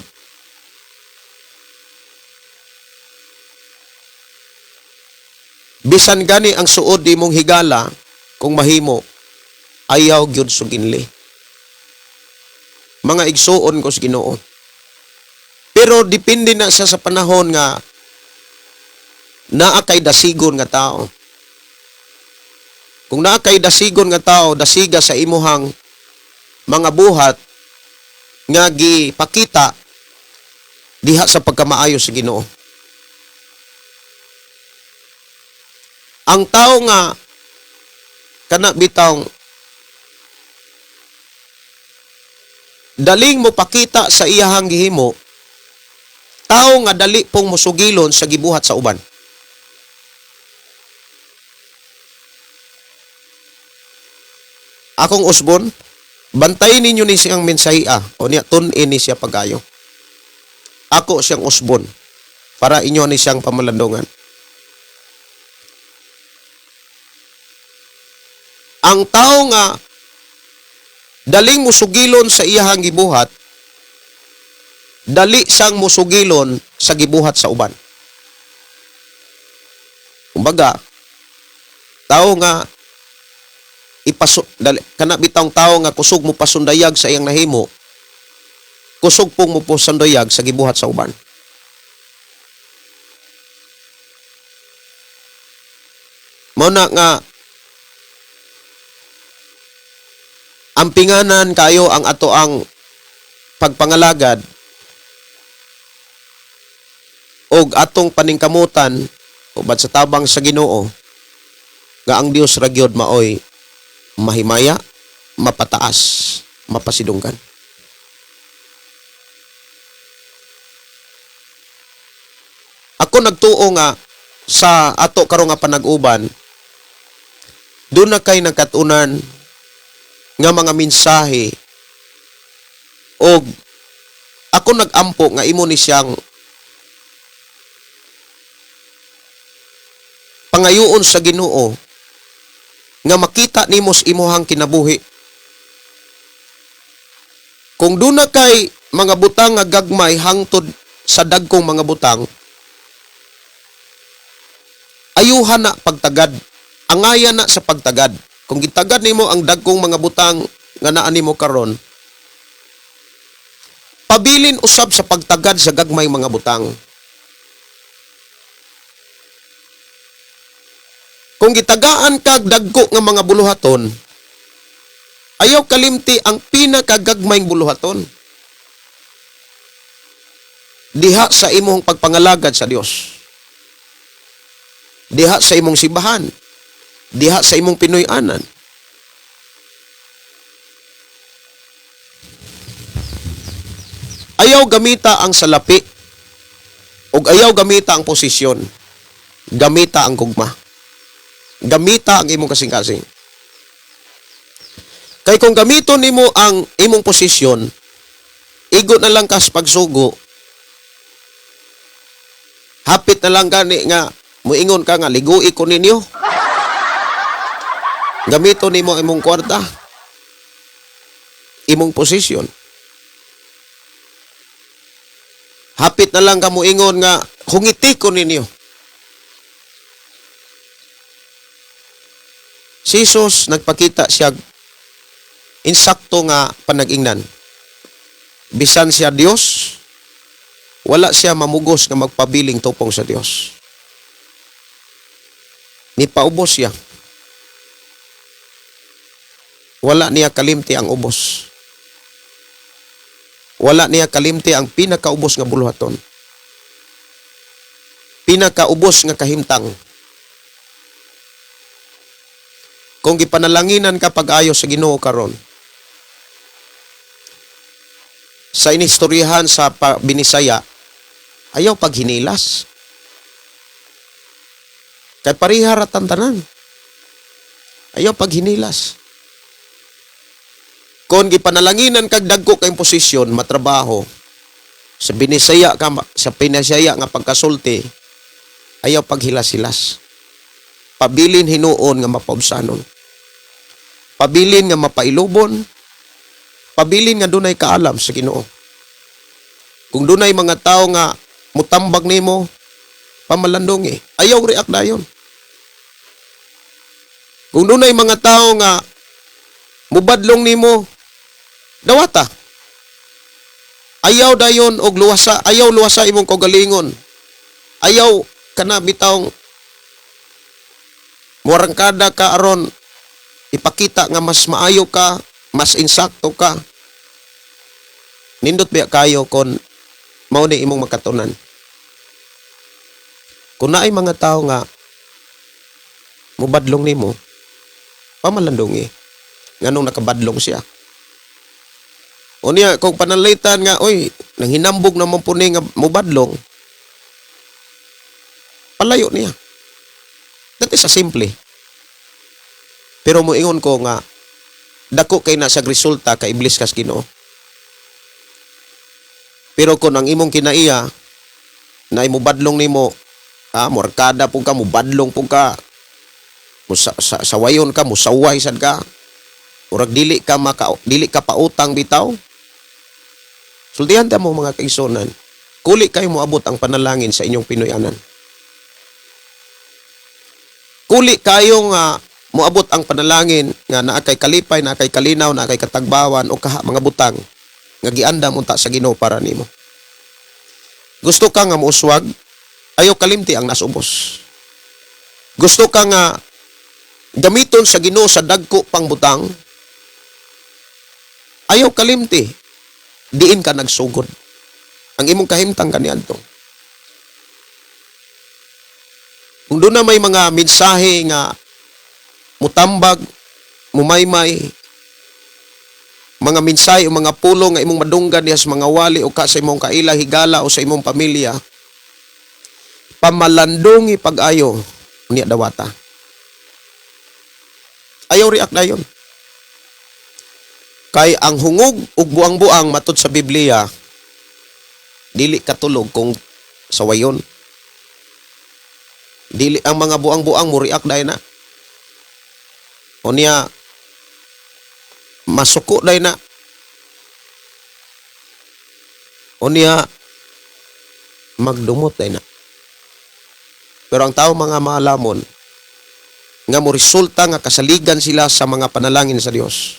Bisan gani ang suod di mong higala, kung mahimo, ayaw gyud suginli. Mga igsuon ko sa Ginoo. Pero depende na siya sa panahon nga naa kay dasigon nga tao. Kung naa kay dasigon nga tao, dasiga sa imuhang mga buhat nga gipakita diha sa pagkamaayo sa Ginoo. Ang tao nga kana bitawng daling mo pakita sa iyahang gihimo, tao nga dali pong musugilon sa gibuhat sa uban. Akong usbon, bantayin ninyo ni siyang mensahia o niya tun-in ni siya pagayo. Ako siyang usbon para inyo ni siyang pamalandungan. Ang tao nga daling musugilon sa iyahang gibuhat, dali sang musugilon sa gibuhat sa uban. Kumbaga, tao nga ipasu dali, kana bitawng tao nga kusog mo pasundayag sa iyang nahimo, kusog pong mo pasundayag sa gibuhat sa uban. Mao na nga ampinganan kayo ang ato ang pagpangalagad og atong paningkamutan ubad sa tabang sa Ginoo nga ang Dios ra gyud maoy mahimaya, mapataas, mapasidunggan. Ako nagtuo nga sa ato karon nga panag-uban, doon na kay nagkatunan nga mga mensahe og ako nagampo nga imo ni siyang Pangayoon sa Ginoo nga makita nimo sa imuhang kinabuhi. Kung duna kay mga butang nga gagmay hangtod sa dagkong mga butang, ayuhan na pagtagad. Angaya na sa pagtagad. Kung gitagad nimo ang dagkong mga butang nga naa nimo karon, pabilin usab sa pagtagad sa gagmay mga butang. Kung gitagaan kag dagko nga mga buluhaton, ayaw kalimti ang pinakagagmayng buluhaton. Diha sa imong pagpangalagad sa Dios. Diha sa imong simbahan. Diha sa imong Pinoy-anan. Ayaw gamita ang salapi ug ayaw gamita ang posisyon. Gamita ang gugma. Gamita ang imong kasing-kasing. Kay kung gamiton nimo ang imong posisyon, igo na lang kas pagsugo. Hapit na lang gani nga muingon ka nga ligui ko ninyo. Gamiton nimo ang imong kwarta, imong posisyon. Hapit na lang ka muingon nga hungiti ko ninyo. Si Jesus nagpakita siya insakto nga panag-ingnan. Bisan siya Dios, wala siya mamugos nga magpabiling tupong sa Dios. Nipaubos siya. Wala niya kalimti ang ubos. Wala niya kalimti ang pinakaubos nga buluhaton. Pinakaubos nga kahimtang. Kung gipanalanginan ka pag-ayo sa Ginoo karon, sa inistoryahan sa Binisaya, ayaw paghinilas. Kay pareha ra tanan. Ayaw paghinilas. Kung gipanalanginan kag dagko kay posisyon, matrabaho, sa Binisaya ka, sa Binisaya nga pagkasulti, ayaw paghilas-hilas. Pabilin hinuon nga mapaubsanon. Pabilin nga mapailubon. Pabilin nga dunay kaalam sa Ginoo. Kung dunay mga tao nga mutambag nimo, pamalandong eh. Ayaw react dayon. Kung dunay mga tao nga mubadlong nimo, dawata. Ayaw dayon og luwasa, ayaw luwasa imong kaugalingon. Ayaw kana bitawng muarangkada ka aron ipakita nga mas maayo ka, mas insakto ka. Nindot biya kayo kon mao ni imong makatunan. Kung naay mga tao nga mubadlong nimo, pamalandong eh. Nganong nakabadlong siya. O niya, kung pananglitan nga, oy, nanghinambog naman po ni nga mubadlong, palayo niya. That is a simple. Pero moingon ko nga, dako kay na sa resulta kay iblis kas Ginoo. Pero kung ang imong kinaiya, na imubadlong nimo, morkada pud ka, mubadlong pud ka, sawayon ka, musaway sad ka, murag dili ka maka, dili ka pautang bitaw. Sultihan ta mo, mga kaigsuonan, kuli kayo moabot ang panalangin sa inyong Pinoy-anan. Kuli kayo nga moabot ang panalangin nga naa kay kalipay, naa kay kalinaw, naa kay katagbawan o kaha mga butang nga giandam unta sa Ginoo para nimo. Gusto ka nga mouswag, ayaw kalimti ang nasubos. Gusto ka nga gamiton sa Ginoo sa dagko pang butang, ayaw kalimti diin ka nagsugod. Ang imong kahimtang kaniadto. Kung doon na may mga mensahe nga mutambag, mumaymay, mga mensahe o mga pulong nga imong madunggan diha sa mga wali o ka sa imong kaila, higala o sa imong pamilya, pamalandongi pag-ayo niya dawata. Ayaw react dayon. Kay ang hungog ug buang-buang matud sa Biblia, dili katulog kung sawayon. Dili ang mga buang-buang mo react dahil na. Unya masuko dahil na. Unya magdumot dahil na. Pero ang tao mga maalamon nga mo resulta nga kasaligan sila sa mga panalangin sa Dios.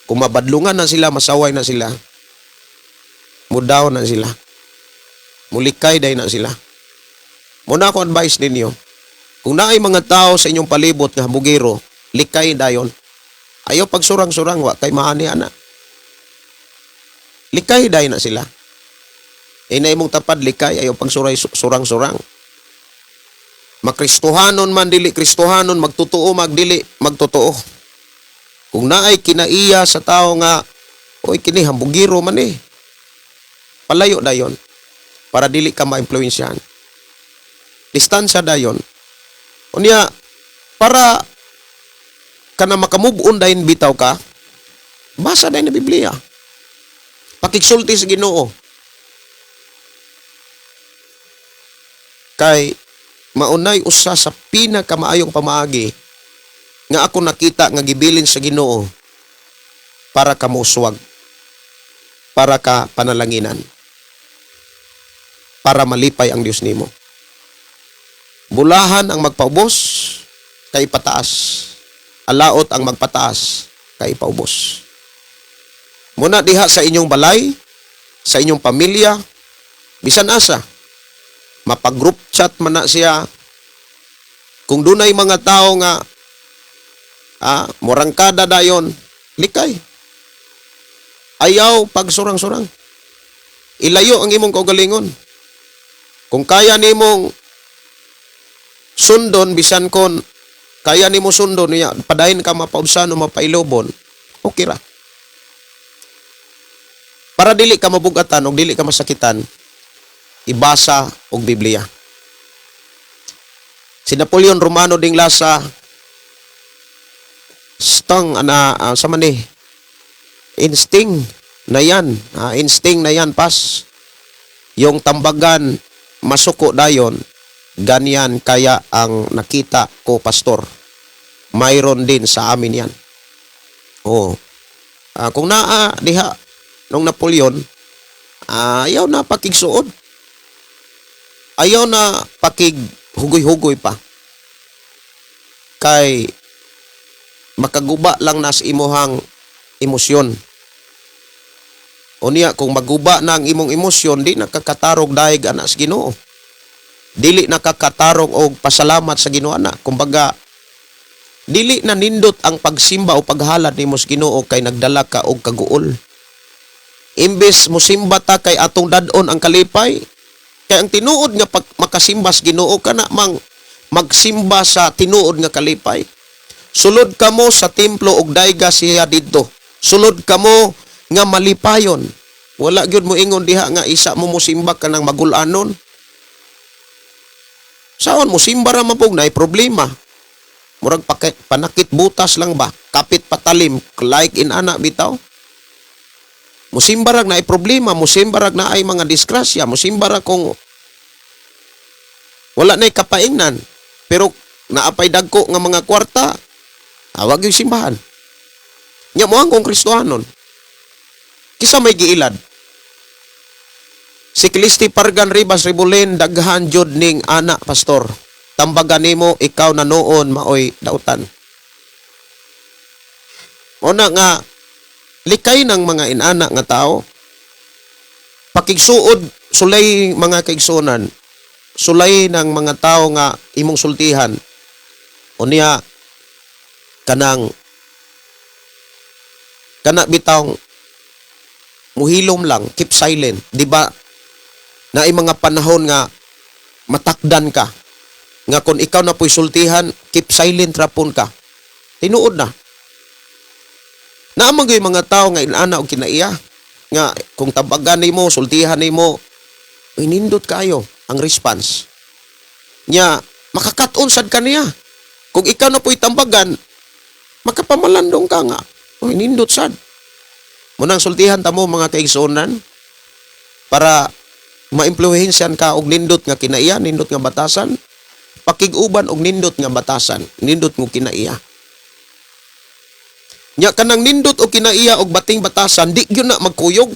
Kung mabadlungan na sila, masaway na sila, mudaw na sila, mulikay day na sila. Muna ako advice ninyo, kung naay mga tao sa inyong palibot nga bugiro, likay dayon. Ayaw pagsurang-surang, wa kay maani ana. Likay dayon na sila. Inay mong tapad likay, ayaw pagsuray surang-surang. Makristohanon man dili kristohanon, magtotoo magdili magtotoo. Kung naay kinaiya sa tao nga, oy, kini hambugiro man eh. Palayo dayon para dili ka maimpluwensyahan. Distansya dayon. Unya para kana makamove on dayon bitaw ka, basa dayon na Biblia. Pakigsulti sa Ginoo. Kay maunay usa sa pinakamaayong pamaagi nga ako nakita nga gibilin sa Ginoo para ka mouswag, para ka panalanginan, para malipay ang Dios nimo. Bulahan ang magpaubos kay pataas. Alaot ang magpataas kay paubos. Muna diha sa inyong balay, sa inyong pamilya, bisan asa, mapag-group chat man na siya. Kung dunay mga tao nga morangkada dayon, likay. Ayaw pagsurang-surang. Ilayo ang imong kaugalingon. Kung kaya nimong sundon bisan kon kaya nimo sundon niya padayon ka mapaubsan o mapailobon, okay ra. Para dili ka mabugatan o dili ka masakitan, ibasa og Biblia. Si Napoleon Romano ding lasa stang ana sa man ni instinct na yan, instinct na yan pas yung tambagan masuko dayon. Ganyan kaya ang nakita ko, pastor, mayroon din sa amin yan. Oh, kung naa diha nung Napoleon, ayaw na pakigsuod, ayaw na pakig hugoy-hugoy pa kay makaguba lang nas imuhang emosyon. Unya kung maguba na ang imong emosyon, di nakakatarog dayeg ana sa Ginoo. Dili nakakatarong og pasalamat sa Ginoo ana. Kumbaga dili na nindot ang pagsimba o paghalad nimo sa Ginoo kay nagdala ka og kaguol. Imbes mosimba ta kay atong dad-on ang kalipay, kay ang tinuod nga pag makasimba sa Ginoo kana mang magsimba sa tinuod nga kalipay. Sulod kamo sa templo og dayga siya didto. Sulod kamo nga malipayon. Wala gyud mo ingon diha nga isa mo mosimba ka ng magulanon. Saon mo simba ra man pug naay problema. Murag panakit butas lang ba? Kapit patalim like in ana bitaw. Musimba rag naay problema, musimba rag naay mga disgrasya, musimba ra kung wala na'y kapaingnan. Pero naapay dagko nga mga kwarta, awag yung simbahan. Nya mo ang kung Kristohanon. Kisa may giilad. Si Clisti Pargan Ribas Ribulin, daghan jud ning ana, pastor. Tambagan nimo ikaw na noon maoy dautan. Una nga likay ng mga inana nga tao. Pakigsuod sulay mga kaigsuonan. Sulay ng mga tao nga imong sultihan. Unya kanang kana bitawng muhilom lang, keep silent, di ba? Na mga panahon nga matakdan ka nga kung ikaw na po'y sultihan, keep silent rapon ka. Tinuod na. Naa man gyud mga tao nga inana og kinaiya nga kung tabagan nimo, sultihan nimo, nindot kayo ang response. Nya makakaton sad kaniya. Kung ikaw na po'y tambagan, makapamalandong ka nga. Uy, nindot sad. Munang sultihan ta mo mga kaigsuonan para maimpluwensyan ka og nindot nga kinaiya, nindot nga batasan. Pakig-uban og nindot nga batasan, nindot mo kinaiya. Nya kanang nindot og kinaiya og bating batasan, di gyud na magkuyog.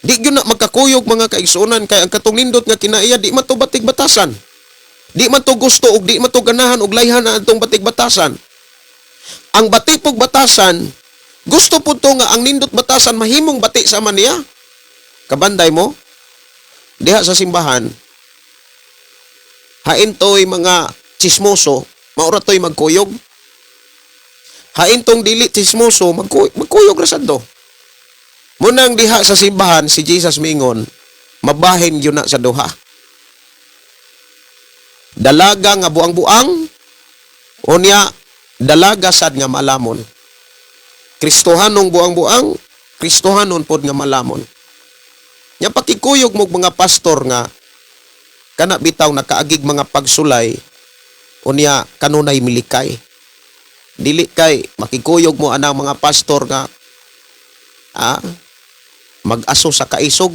Di gyud na magkakuyog, mga kaigsuonan, kay ang katong nindot nga kinaiya, di man to batig batasan. Di man to gusto og di man to ganahan og layhan na atong batig batasan. Ang bati pog batasan, gusto po to nga ang nindot batasan mahimong bati sa man niya. Kabanday mo diha sa simbahan, hain to'y mga chismoso, maura to'y magkuyog. Hain tong dili chismoso, magkuyog ra sad to. Munang diha sa simbahan, si Jesus mingon, mabahin yun na sa duha. Dalaga nga buang-buang, unya dalaga sad nga malamon. Kristohanong buang-buang, Kristohanon pod nga malamon. Nya pakikuyog mo mga pastor nga kana bitaw nakaagig mga pagsulay, unya kanunay milikay. Dili kay makikuyog mo anang mga pastor nga mag-aso sa kaisog,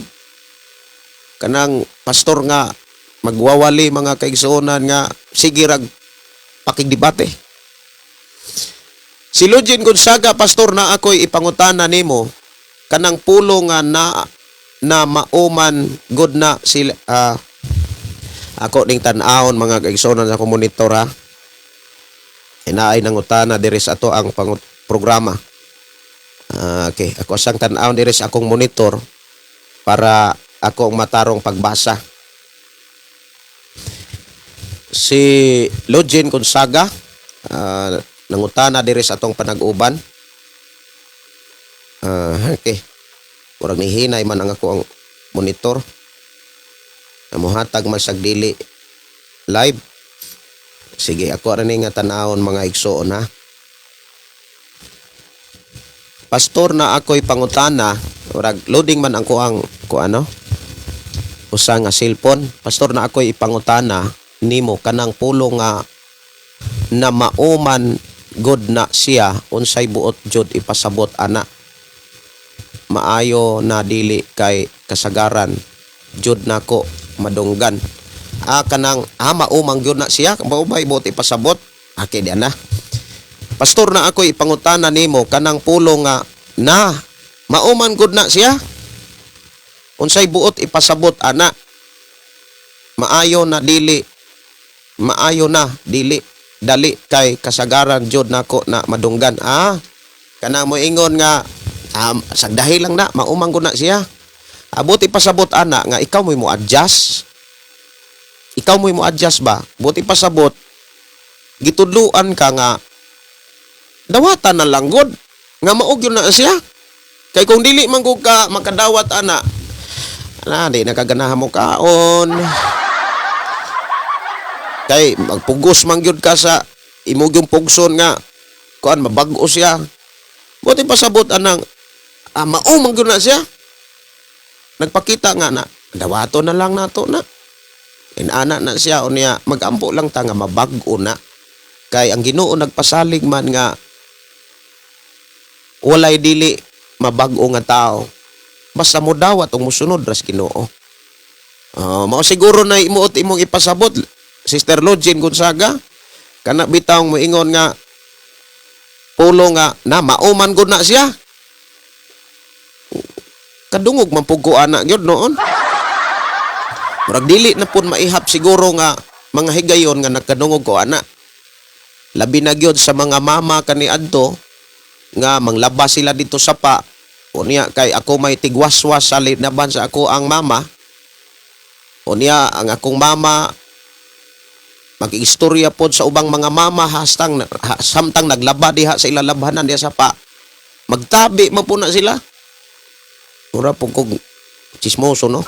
kanang pastor nga magwawali, mga kaigsuonan, nga sige rag pakigdebate. Si Lugin Gonzaga, "Pastor, na ako'y ipangutana nimo kanang pulo nga na na mauman good na sila." Ako ning tan-awon, mga kaigsuonan, sa akong monitor ha. Inaay nangutana diri sa ato ang programa. Okay, ako sang tan-awon diri sa akong monitor para ako ang matarong pagbasa. Si Login Gonzaga, nangutana diri sa atong panag-uban. Okay. Murag nihinay man ang ako ang monitor. Namuhatag man sag dili live. Sige, ako ra ni nga tan-awon, mga igsoon ha. "Pastor, na ako'y pangutana," murag loading man ang kuang ko ano? Usa nga cellphone. "Pastor, na ako'y ipangutana nimo kanang pulo nga na mauman good na siya, unsay buot jud ipasabot ana? Maayo na dili kay kasagaran jud nako madunggan." Kanang maumang gyud na siya, mao bay buot ipasabot? Okay, di na. "Pastor, na ako ipangutana nimo kanang pulo nga na mauman gud na siya. Unsay buot ipasabot ana? Maayo na dili, maayo na dili dali kay kasagaran jud nako na madunggan." Kana mo ingon nga sagdahi lang na maumang gud na siya. Buot ipasabot ana nga ikaw mo adjust. Ikaw mo adjust ba? Buot ipasabot, gitudluan ka nga dawatan na lang gud nga mao gyud na siya. Kay kung dili man gud ka makadawat ana, ana di nakaganahan mo kaon. Kay magpugos man gyud ka sa imo gyung pugson nga kuan mabag-o siya. Buot pasabot anang mao man gyud na siya. Nagpakita nga na dawato na lang nato na. Inana na siya, unya magampo lang ta nga mabag-o na. Kay ang Ginoo nagpasalig man nga walay dili mabag-o nga tao. Basta mo dawat ug mosunod ras Ginoo. Mao siguro na imuot imong ipasabot, Sister Login Gonzaga, kana bitawng moingon nga pulo nga na mauman gud na siya. Kadungog man pug ko ana gyud noon. Murag dili na pud maihap siguro nga mga higayon nga nagkadungog ko ana. Labi na gyud sa mga mama kaniadto nga manglaba sila dito sa pa. Unya kay ako may tigwaswas sa linaban sa ako ang mama. Unya ang akong mama makiistorya pod sa ubang mga mama hastang samtang naglaba diha sa ilalabhanan diha sa pa. Magtabi man po na sila. Mura po kog chismoso, no?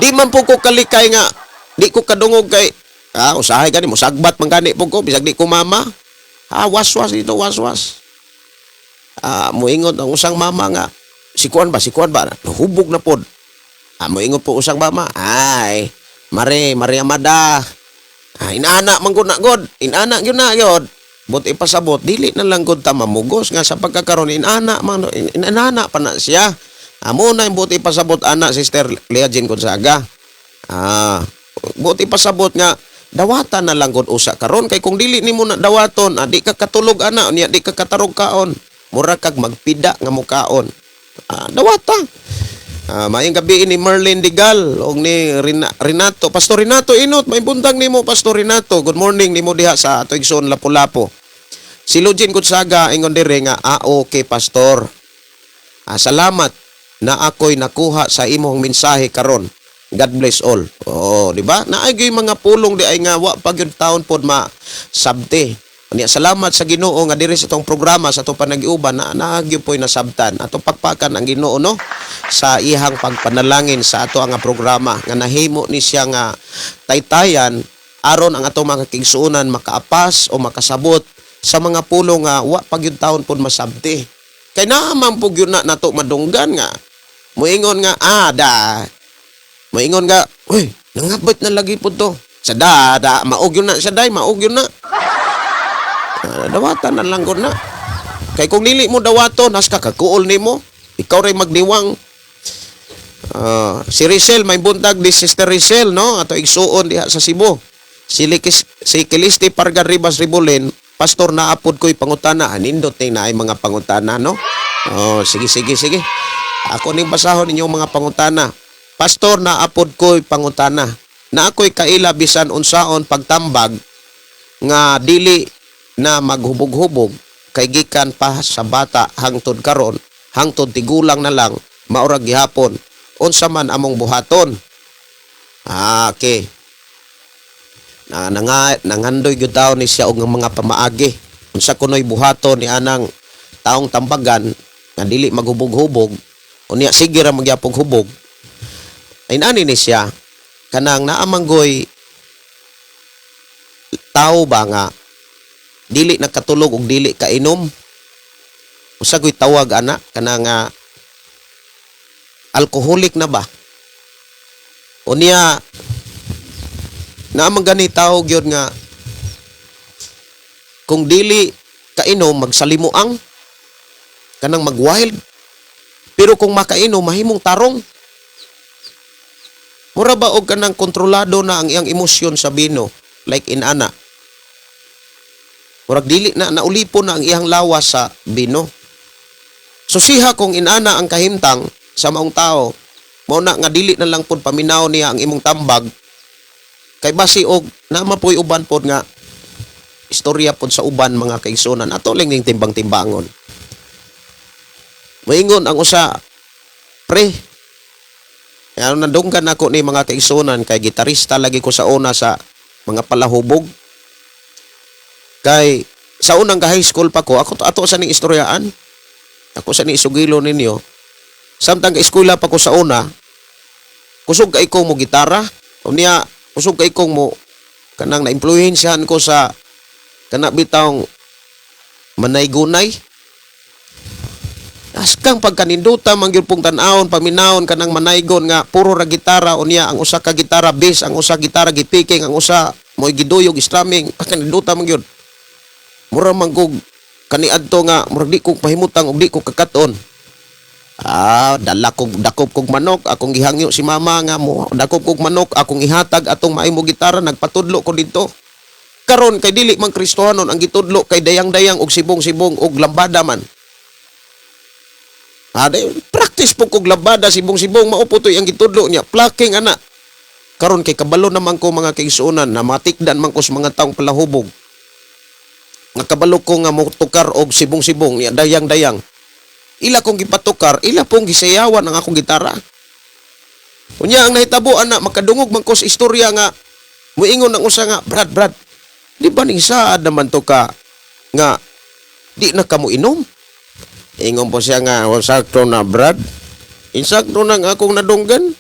Di man po ko kalikay nga di ko kadungog kay usahay gani musagbat man gani po ko bisag di ko mama. Waswas dito, waswas. Muingon ang usang mama nga si kuan ba hubog na pod. Muingon po usang mama, ay Mare, Maria Mada. Inana man gud na god, inana gyud na gyud. But ipasabot dili na lang gud ta mamugos nga sa pagkakaron inana man inana pa na siya. Amo na yung buot ipasabot ana, Sister Lea Jean Gonzaga. Buot ipasabot nga dawatan na lang gud usa karon kay kung dili nimo na dawaton, di ka katulog ana, unya di ka katarog kaon. Mura kag magpida nga mukaon. Dawata. Maayong gabi ni Merlin Digal og ni Renato, Pastor Renato Inot, may buntag nimo, Pastor Renato. Good morning nimo diha sa ato igsoon Lapu-Lapu. Si Lujin Gonzaga ingon dire nga, okay, Pastor. Salamat na ako'y nakuha sa imong mensahe karon. God bless all. Oo, di ba? Naay gyud mga pulong di ay nga wa pa gyud taon pod ma sabte. Unya salamat sa Ginoo nga diri sa itong programa sa atong panag-iuban na naa gyud po'y nasabtan. Atong pakpakan ang Ginoo, no, sa iyang pagpanalangin sa ato nga programa nga nahimo ni siya nga taytayan aron ang atong mga kaigsuonan makaapas o makasabot sa mga pulong nga wa pa gyud taon pod masabti. Kay naa man po gyud na nato madunggan nga moingon nga da moingon nga, "Uy, nangabot na lagi po to." Sa da da maog yun na siya day, maog yun na. Dawatan na lang gud na. Kay kung dili mo dawaton, has ka kakuol nimo. Ikaw ray magniwang. Si Rizel, may buntag di Sister Rizel, no? Ato igsuon diha sa Cebu. Si Kilisti Parga Ribas Ribulin, "Pastor, naapod ko'y pangutana." Anindot ni na ay mga pangutana, no? Oh, sige, sige, sige. Ako ning basahon inyong mga pangutana. "Pastor, naapod ko'y pangutana. Na ako'y kaila bisan unsaon pagtambag nga dili na maghubog-hubog kay gikan pa sa bata hangtod karon, hangtod tigulang na lang, maurag gihapon. Unsa man among buhaton?" Okay. Na nangandoy gyud taon ni siya og mga pamaagi. Unsa kunoy buhaton ni anang taong tambagan nga dili maghubog-hubog, unya sige ra magyapog hubog? Ay, nani ni siya kanang naamanggoy tao ba nga dili nakatulog og dili kainom? Usa ko'y tawag ana kanang alcoholic na ba? Unya naamang gani tao gyud nga kung dili kainom magsalimuang, kanang mag-wild, pero kung makainom mahimong tarong, mura ba og kanang kontrolado na ang iyang emosyon sa bino, like inana, murag dili na naulipon na ang iyang lawas sa bino. So siha kung inana ang kahimtang sa maong tao, mao na nga dili na lang pud paminaw niya ang imong tambag kay basi og naa poy uban pod nga istorya pod sa uban, mga kaigsunan. Ato lang ning timbang-timbangon. Moingon ang usa, pre. Kaya nandunggan ako ni, mga kaigsunan, kay gitarista lagi ko sa una sa mga palahubog. Kay sa unang ka high school pa ko, ako ato sa ning istoryaan. Ako sa ning isugilo ninyo. Samtang ka eskwela pa ko sa una, kusog kay kong mo gitara. Unya kusog kay kong mo kanang naimpluwensyahan ko sa kana bitawng manay-gunay. Askang pagkaninduta man gyud pong tan-awon paminawon kanang manaygon nga puro ra gitara, unya ang usa ka gitara bass, ang usa gitara gipicking, ang usa mo'y giduyog strumming. Pagkaninduta man gyud. Mura man kog kaniadto nga murag di ko pahimutang og di ko kakat-on. Dala kog dakop kog manok, akong gihangyo si mama nga mo dakop kog manok, akong ihatag atong maimo gitara, nagpatudlo ko didto. Karon kay dili man Kristohanon ang gitudlo kay dayang-dayang og sibong-sibong og lambada man. Day, practice po kog lambada, sibong-sibong, mao po to'y ang gitudlo niya. Plucking ana. Karon kay kabalo naman ko, mga kaigsuonan, na matikdan man ko sa mga taong palahubog. Nga kabalo ko nga motukar og sibong-sibong niya, dayang-dayang. Ila kong gipatukar, ila pong gisayawan ang akong gitara. Unya ang nahitabo ana, makadungog man ko sa istorya nga muingon ang usa nga, "Brad, Brad, di ba ning saad naman to ka nga di na ka mo inom?" Ingon po siya nga, "Oh, sakto na, Brad. Insakto nang akong nadunggan.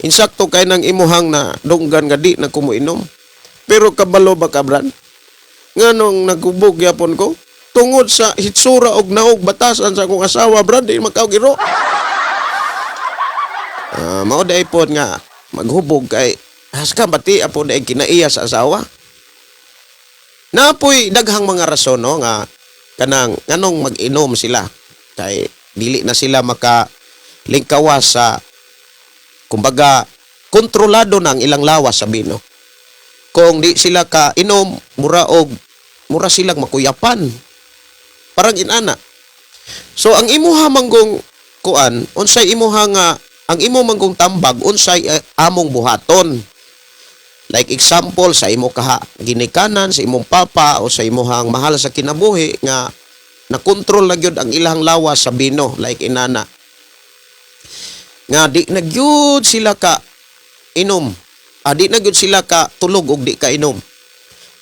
Insakto kay nang imuhang na dunggan nga di na ko mo inom. Pero kabalo ba ka, Brad? Nganong nagubog yapon ko? Tungod sa hitsura og naog batasan sa akong asawa, Brad, di makaw giro." Mao day pod nga maghubog kay haska bati apo day kinaiya sa asawa. Napoy daghang mga rason, no, nga kanang nganong mag-inom sila kay dili na sila maka lingkawas sa kumbaga Kontrolado na ang ilang lawas sa bino. Kung di sila ka inom, mura og mura silang makuyapan. Parang inana. So ang imuha manggong kuan, unsay imuha nga ang imo manggong tambag, unsay among buhaton. Like example, sa imo kaha ginikanan, sa imong papa o sa imuhang mahal sa kinabuhi nga nakontrol na gyud ang ilang lawas sa bino, like inana. Nga di na gyud sila ka inom. Ah, di na gyud sila ka tulog og di ka inom.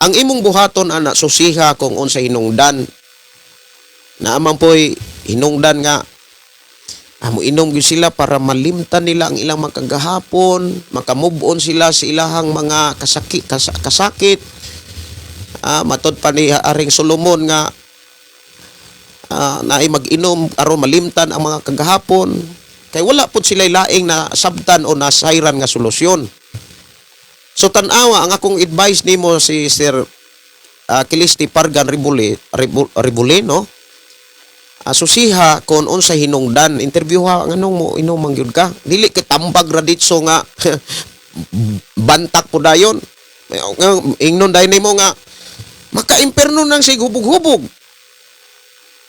Ang imong buhaton ana, susiha kung unsay hinungdan. Naaman po'y hinungdan nga amo inom gyud sila para malimtan nila ang ilang mga kagahapon, maka-move on sila sa ilahang mga kasakit. Ah, matod pa ni Aring Solomon nga naay mag-inom aron malimtan ang mga kagahapon kay wala pud sila laing na sabtan o nasayran nga solusyon. So tan-awa ang akong advice nimo si Sir Kilisti Pargan Ribuli, Ribuli, no? Susiha kung unsa hinungdan, interview ha, nganong mo inom man gyud ka? Dili kay tambag ra ditso nga bantak po dayon. Ingnon dayon nimo nga maka-imperno nang sig hubog-hubog.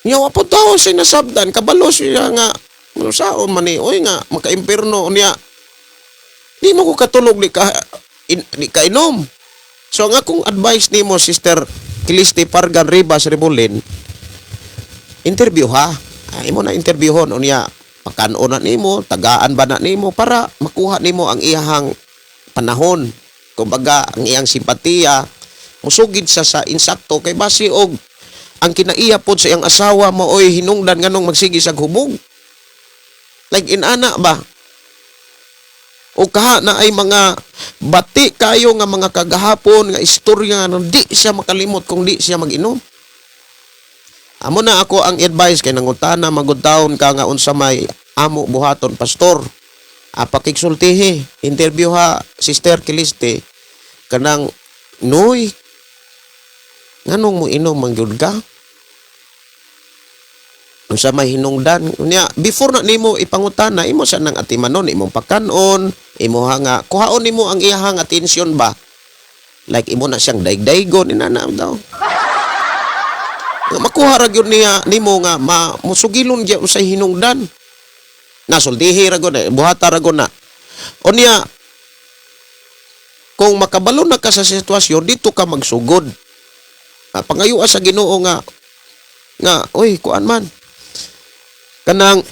Nya wa po tao sinasabdan, kabalo siya nga saon man ni oy nga maka-imperno niya. Di mo ko katulog di ka inom. So ang akong advice nimo, Sister Kilisti Pargan Ribas Rebulin, interview ha. Ay, imo na interviewhon unya pakan-on na nimo, tagaan ba na nimo para makuha nimo ang iyahang panahon. Kumbaga ang iyang simpatiya, musugid sa insakto kay basi og ang kinaiya pod sa iyang asawa mo oy hinungdan nganong magsige sa hubog. Like inana ba? O kaha na ay mga bati kayo nga mga kagahapon nga istorya nga di siya makalimot kung di siya mag-inom. Amo na ako ang advice kay nangutana magud taon ka nga unsa may amo buhaton, pastor. Apakigsultihi, interview ha Sister Kiliste, kanang noy, nganong mo inom man gyud ka? Unsa may hinungdan unya before na nimo ipangutana, imo sa nang atimanon, imong pakanon, imo nga kuhaon nimo ang iyahang atensyon ba, like imo na siyang daig-daigon inana daw nga makuha ra gyud niya nimo nga ma musugilon gyud usay hinungdan. Nasultihi ra gyud eh, buhata ra gyud na. Unya kung makabalo na ka sa sitwasyon dito ka magsugod. Ah, pangayua sa Ginoo nga nga oy kuan man kanang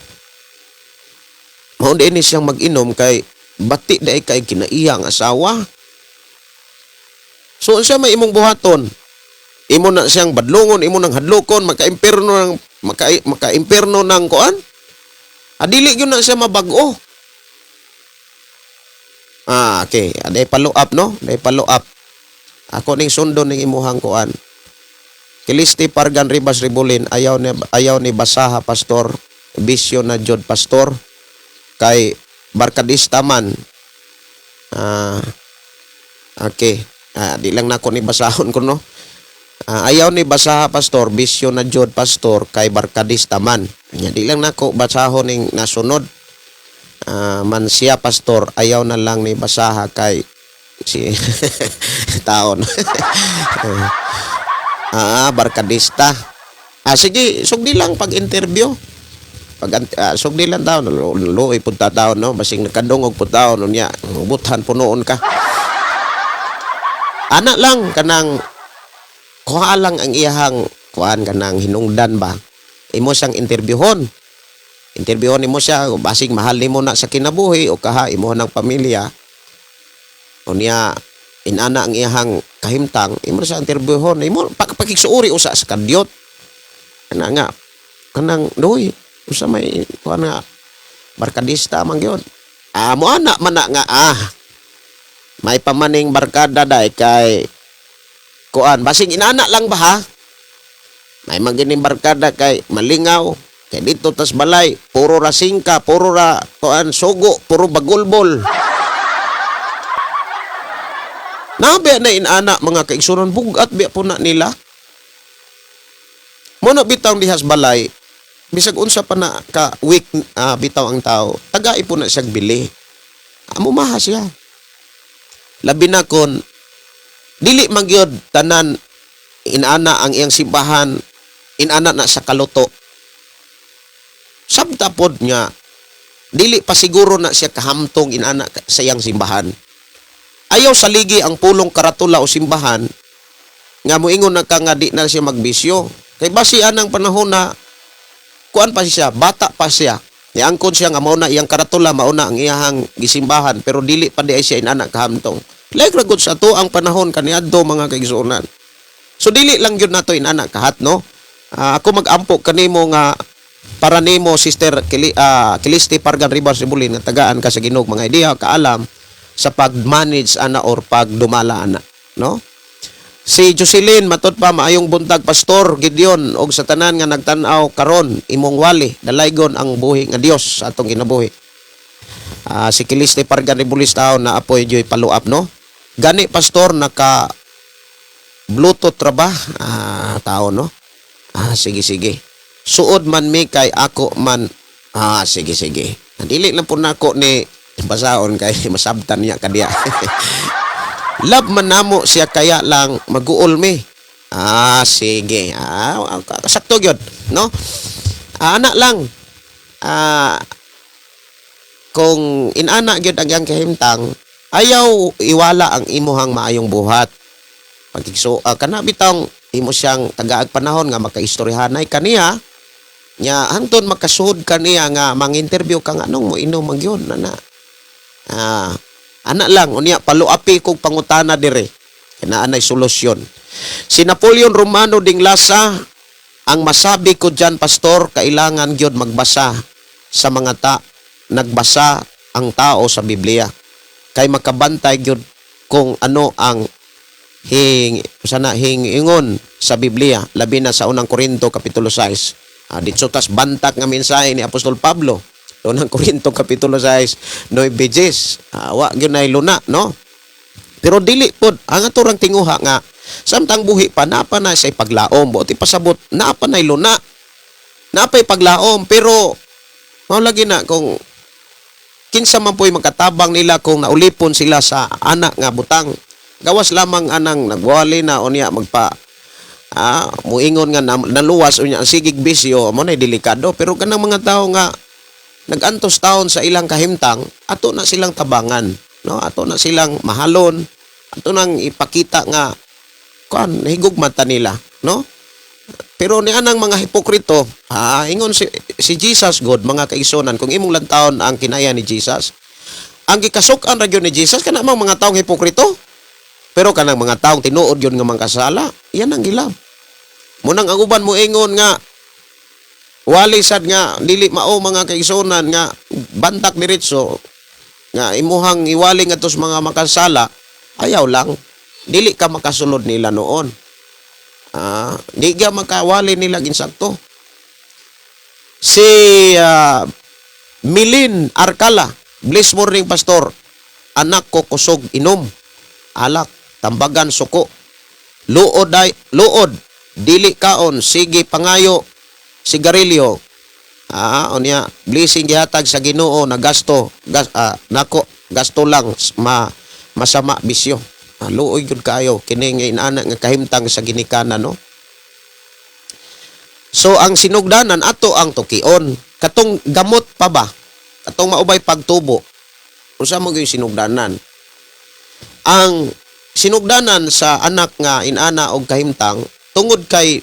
mao ni siyang mag-inom kay bati dai kay kinaiya ang asawa. So unsa may imong buhaton? Imo na siyang badlongon, imo nang hadlokon, maka-imperno ng kuan? Adili gyud na siya mabag-o. Ah, okay. Aday follow up, no? Aday follow up. Ako ning sundon ning imuhang kuan. Kilisti Pargan Ribas Ribulin, ayaw ni basaha, pastor, bisyo na jud, pastor, kay barkadista man. Ah, okay. Ah, di lang nako ni basahon ko, no. Ah, ayaw ni basaha, pastor, bisyo na jud, pastor, kay barkadista man. Nya di lang nako basahon ning nasunod. Ah, man siya, pastor, ayaw na lang ni basaha kay si taon. Ah, barkadista. Ah, sige, sugdi lang pag-interview. Pag sugdi lang taon, luoy pud ta taon, no, basing nakadungog pud taon unya, buthan punoon ka. Ana lang kanang kuha lang ang iyahang kuan kanang hinungdan ba. Imo siyang interviewhon. Interviewhon nimo siya, basing mahal nimo na sa kinabuhi o kaha imo ng pamilya. Unya inana ang iyahang kahimtang, imo sa interviewhon, imo pakigsuuri usa sa kadyot. Kana nga kanang doy usa may kuan nga barkadista man gyud. Ah, mo ana man na nga may pamaning barkada dai kay kuan, basing inana lang ba ha? May magining barkada kay malingaw kay dito tas balay puro ra singka, puro ra kuan sugo, puro bagulbol. Nabi na inana, mga kaigsunan, bugat biya po na nila. Mo na bitaw dihas balay, bisag unsa pa na ka weak bitaw ang tao, tagai po na siyang bili. Amumaha siya. Labi na kon dili man gyud tanan inana ang iyang simbahan, inana na sa kaluto. Sabta pod nga dili pa siguro na siya kahamtong inana sa iyang simbahan. Ayaw saligi ang pulong karatula o simbahan nga moingon na ka nga di na siya magbisyo. Kay basi anang panahon na kuan pa siya, bata pa siya. Niangkon siya nga mao na iyang karatula, mao na ang iyahang gisimbahan, pero dili pa di ay siya inana kahamtong. Like ra gud sa ato ang panahon kaniadto, mga kaigsuonan. So dili lang gyud nato inana kahat, no. Ako mag-ampo kanimo nga para nimo, Sister Kilisti Pargan Rivas Ribulin, nga tagaan ka sa Ginoo mga ideya, kaalam sa pag-manage ana or pagdumala ana, no? Si Jocelyn matud pa, "Maayong buntag, Pastor Gideon, og sa tanan nga nagtan-aw karon. Imong wali dalaygon ang buhi nga Dios sa atong kinabuhi." Si Kiliste Pargan Ribulis tao na apoy joy follow up, no? Gani, Pastor, naka Bluetooth ra ba? Tao, no? Sige sige. Suod man mi kay ako man. Sige sige. Dili lang po nako ni basaon kay masabtan niya kadiya. Love man namo siya, kaya lang maguol mi. Sige. Sakto gyud, no? Ana lang. Kung inana gyud ang iyang kahimtang, ayaw iwala ang imuhang maayong buhat. Pagkikso, kana bitong imo siyang tagaag panahon nga makaistoryahanay kaniya nya hangtod makasuod kaniya nga mang-interview ka nga anong mo inom man gyud ana. Ana lang unya, paluapi kog pangutana dire. Naa nay solusyon. Si Napoleon Romano Dinglasa, "Ang masabi ko dyan, Pastor, kailangan gyud magbasa sa mga ta nagbasa ang tao sa Biblia. Kay makabantay gyud kung ano ang hing sana hingingon sa Biblia, labi na sa Unang Korinto kapitulo 6." Ditso tas bantak nga mensahe ni Apostol Pablo. Unang Korinto kapitulo 6, 9 10. Wa gyud nay luna, no? Pero dili pod ang ato rang tinguha nga samtang buhi pa napa na sa paglaom, buot ipasabot napa nay luna. Napay paglaom, pero mao lagi na kung kinsa man po'y makatabang nila kung naulipon sila sa anak nga butang. Gawas lamang anang nagwali na unya magpa muingon nga naluwas unya ang sigig bisyo mo na delikado, pero kanang mga tao nga nagantos taon sa ilang kahimtang, ato na silang tabangan, no? Ato na silang mahalon, ato nang ipakita nga kuan higugma ta nila, no? Pero ni anang mga hipokrito, ingon si Jesus God, mga kaigsuonan, kung imong lantawon ang kinaya ni Jesus, ang gikasuk-an ra gyud ni Jesus kana mang mga taong hipokrito. Pero kanang mga taong tinuod yun nga mangkasala, yan ang gilab. Munang ang uban mo ingon nga wali sad nga dili mao, mga kaigsuonan, nga bantak diretso nga imuhang iwali ngadto sa mga makasala, ayaw lang, dili ka makasulod nila noon. Di ka makawali nila ginsakto. Si Milin Arcala, "Bless morning, Pastor. Anak ko kusog inom alak, tambagan suko. Luod ay luod, dili kaon, sige pangayo sigarilyo. Unya blessing gihatag sa Ginoo nagasto nako gasto lang masama bisyo." Luoy gyud kayo kini nga inana nga kahimtang sa ginikanan, no? So ang sinugdanan ato ang tukion. Katong gamot pa ba? Katong maubay pagtubo. Unsa mo gyud sinugdanan? Ang sinugdanan sa anak nga inana og kahimtang, tungod kay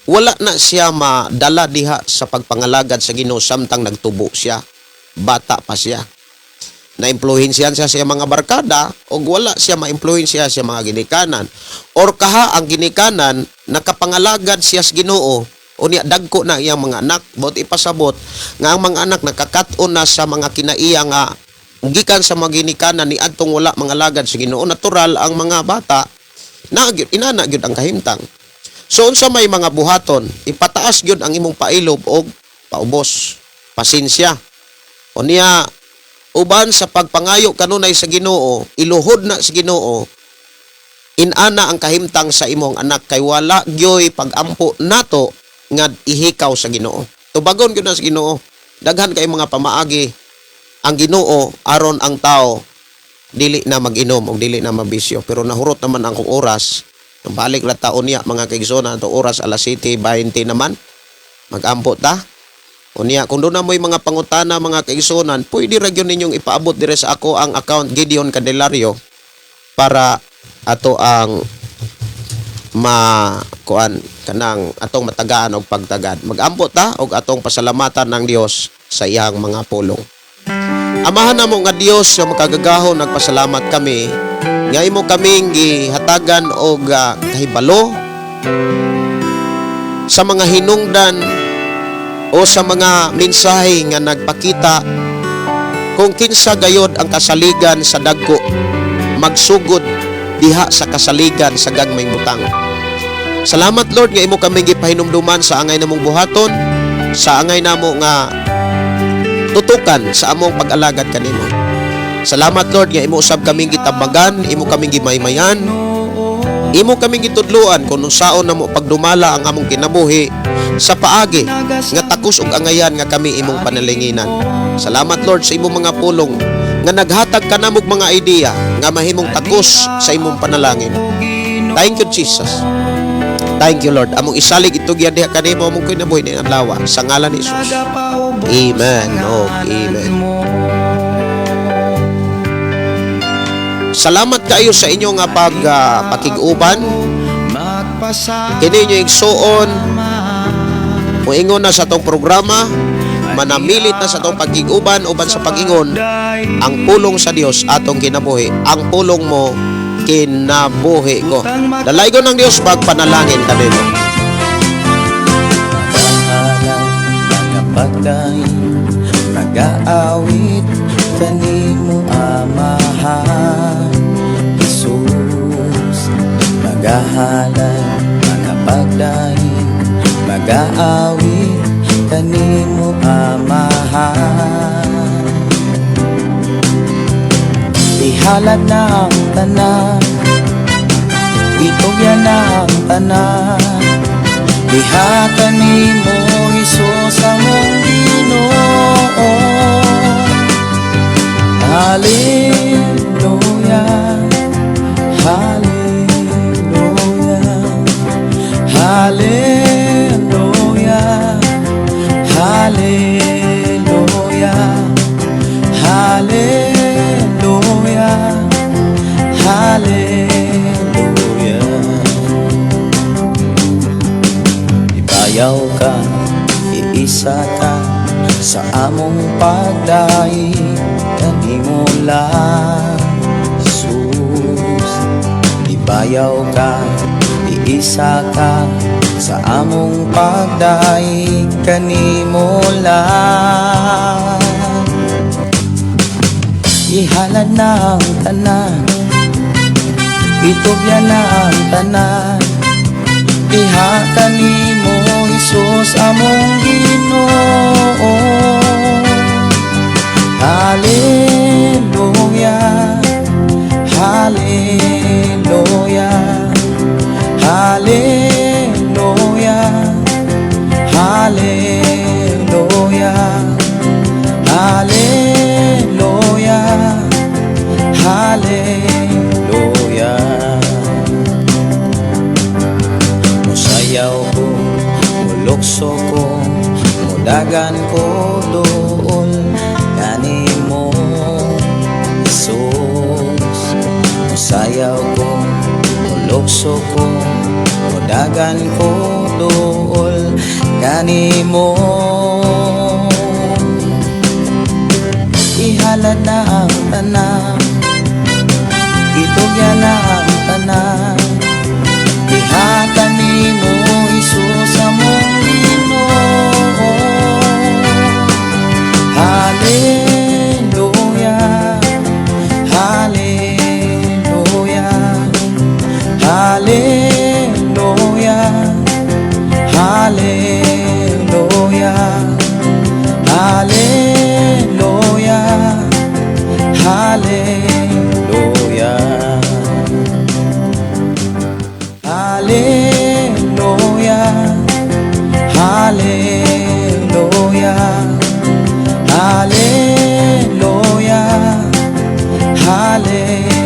wala na siya madala diha sa pagpangalagad sa Ginoo samtang nagtubo siya. Bata pa siya. Na-impluhensiyan siya sa mga barkada o wala siya maimpluhensiya sa mga ginikanan. Or kaha ang ginikanan nakapangalagad siya sa Ginoo, unya dagko na iyang mga anak, bot ipasabot nga ang mga anak nakakat-on na sa mga kinaiya nga gikan sa mga ginikanan ni adtong wala mga lagad sa Ginoo. Natural ang mga bata na inana gyud ang kahimtang. So unsa may mga buhaton? Ipataas gyud ang imong pailob og paubos, pasensya. Unya uban sa pagpangayo kanunay sa Ginoo, iluhod na sa Ginoo inana ang kahimtang sa imong anak, kay wala gyoy pagampo nato nga ihikaw sa Ginoo. Tubagon gyud na sa Ginoo. Daghan kay mga pamaagi. Ang Ginoo aron ang tao dili na mag-inom o dili na mabisyo, pero nahurot naman ang akong oras. Balik ra taon niya, mga kaigsoon, ato oras alas 7:20 naman. Magampo ta. Unya, kung duna mo'y mga pangutana, mga kaigsuonan, pwede ra gyud ninyong ipaabot dire sa ako ang account, Gideon Candelario, para ato ang ma kuan kanang atong matagaan og pagtagad. Magampo ta og atong pasalamatan ng Dios sa iyang mga pulong. Amahan namo nga Dios nga makagagahom, nagpasalamat kami nga imo kaming gihatagan og kahibalo sa mga hinungdan o sa mga mensahe nga nagpakita kung kinsa gayod ang kasaligan sa dagko, magsugod diha sa kasaligan sa gagmayng butang. Salamat, Lord, nga imo kami gipahinumduman sa angay namong buhaton, sa angay namo nga tutukan sa among pag-alagad kanimo. Salamat, Lord, nga imo usab kaming gitabagan, imo kaming gimaymayan, imo kaming gitudluan kung unsaon namo pagdumala ang among kinabuhi sa paagi nga takos og angayan nga kami imong panalanginan. Salamat, Lord, sa imong mga pulong nga naghatag kanamog mga idea nga mahimong takos sa imong panalangin. Thank you, Jesus. Thank you, Lord. Among isalig itugyan diha kanimo among kinabuhi ni adlaw sa ngalan ni Jesus. Amen. Oh, amen. Salamat kaayo sa inyo nga pag pakig-uban. Kini inyo igsuon moingon na sa atong programa, manamilit na sa atong pagkig-uban uban sa pag-ingon, ang pulong sa Dios atong kinabuhi. Ang pulong mo, kinabuhi ko. Dalaygon ng Dios, magpanalangin kanino. Mga pagdaig, nagaawit kanimo, Amahan Jesus. Magahalay, mga pagdaig, magaawit kanimo, Amahan. Ihalad na ang tanan, itugyan na ang tanan diha kanimo, Hesus among Ginoo. Hallelujah, Hallelujah, Hallelujah, Hallelujah, Hallelujah, Hallelujah. Ibayaw ka, iisa ka sa among pagdaig kanimo lang, Jesus. Ibayaw ka, iisa ka sa among pagdaig kanimo lang. Ihalad na ang tanan, itugyan na ang tanan diha kanimo, Hesus among Ginoo. Hallelujah, Hallelujah, Hallelujah, Hallelujah, Hallelujah, Hallelujah. Musayaw ko, mulukso ko, mudagan ko dool kanimo, Jesus. Musayaw ko, mulukso ko, mudagan ko dool kanimo. Ihalad na ang tanan, itugyan na ang tanan diha kanimo, Hesus among Ginoo. Hallelujah, Hallelujah, Hallelujah, Hallelujah, Hallelujah, Hallelujah, Hallelujah, Hallelujah, Hallelujah. Tanghali.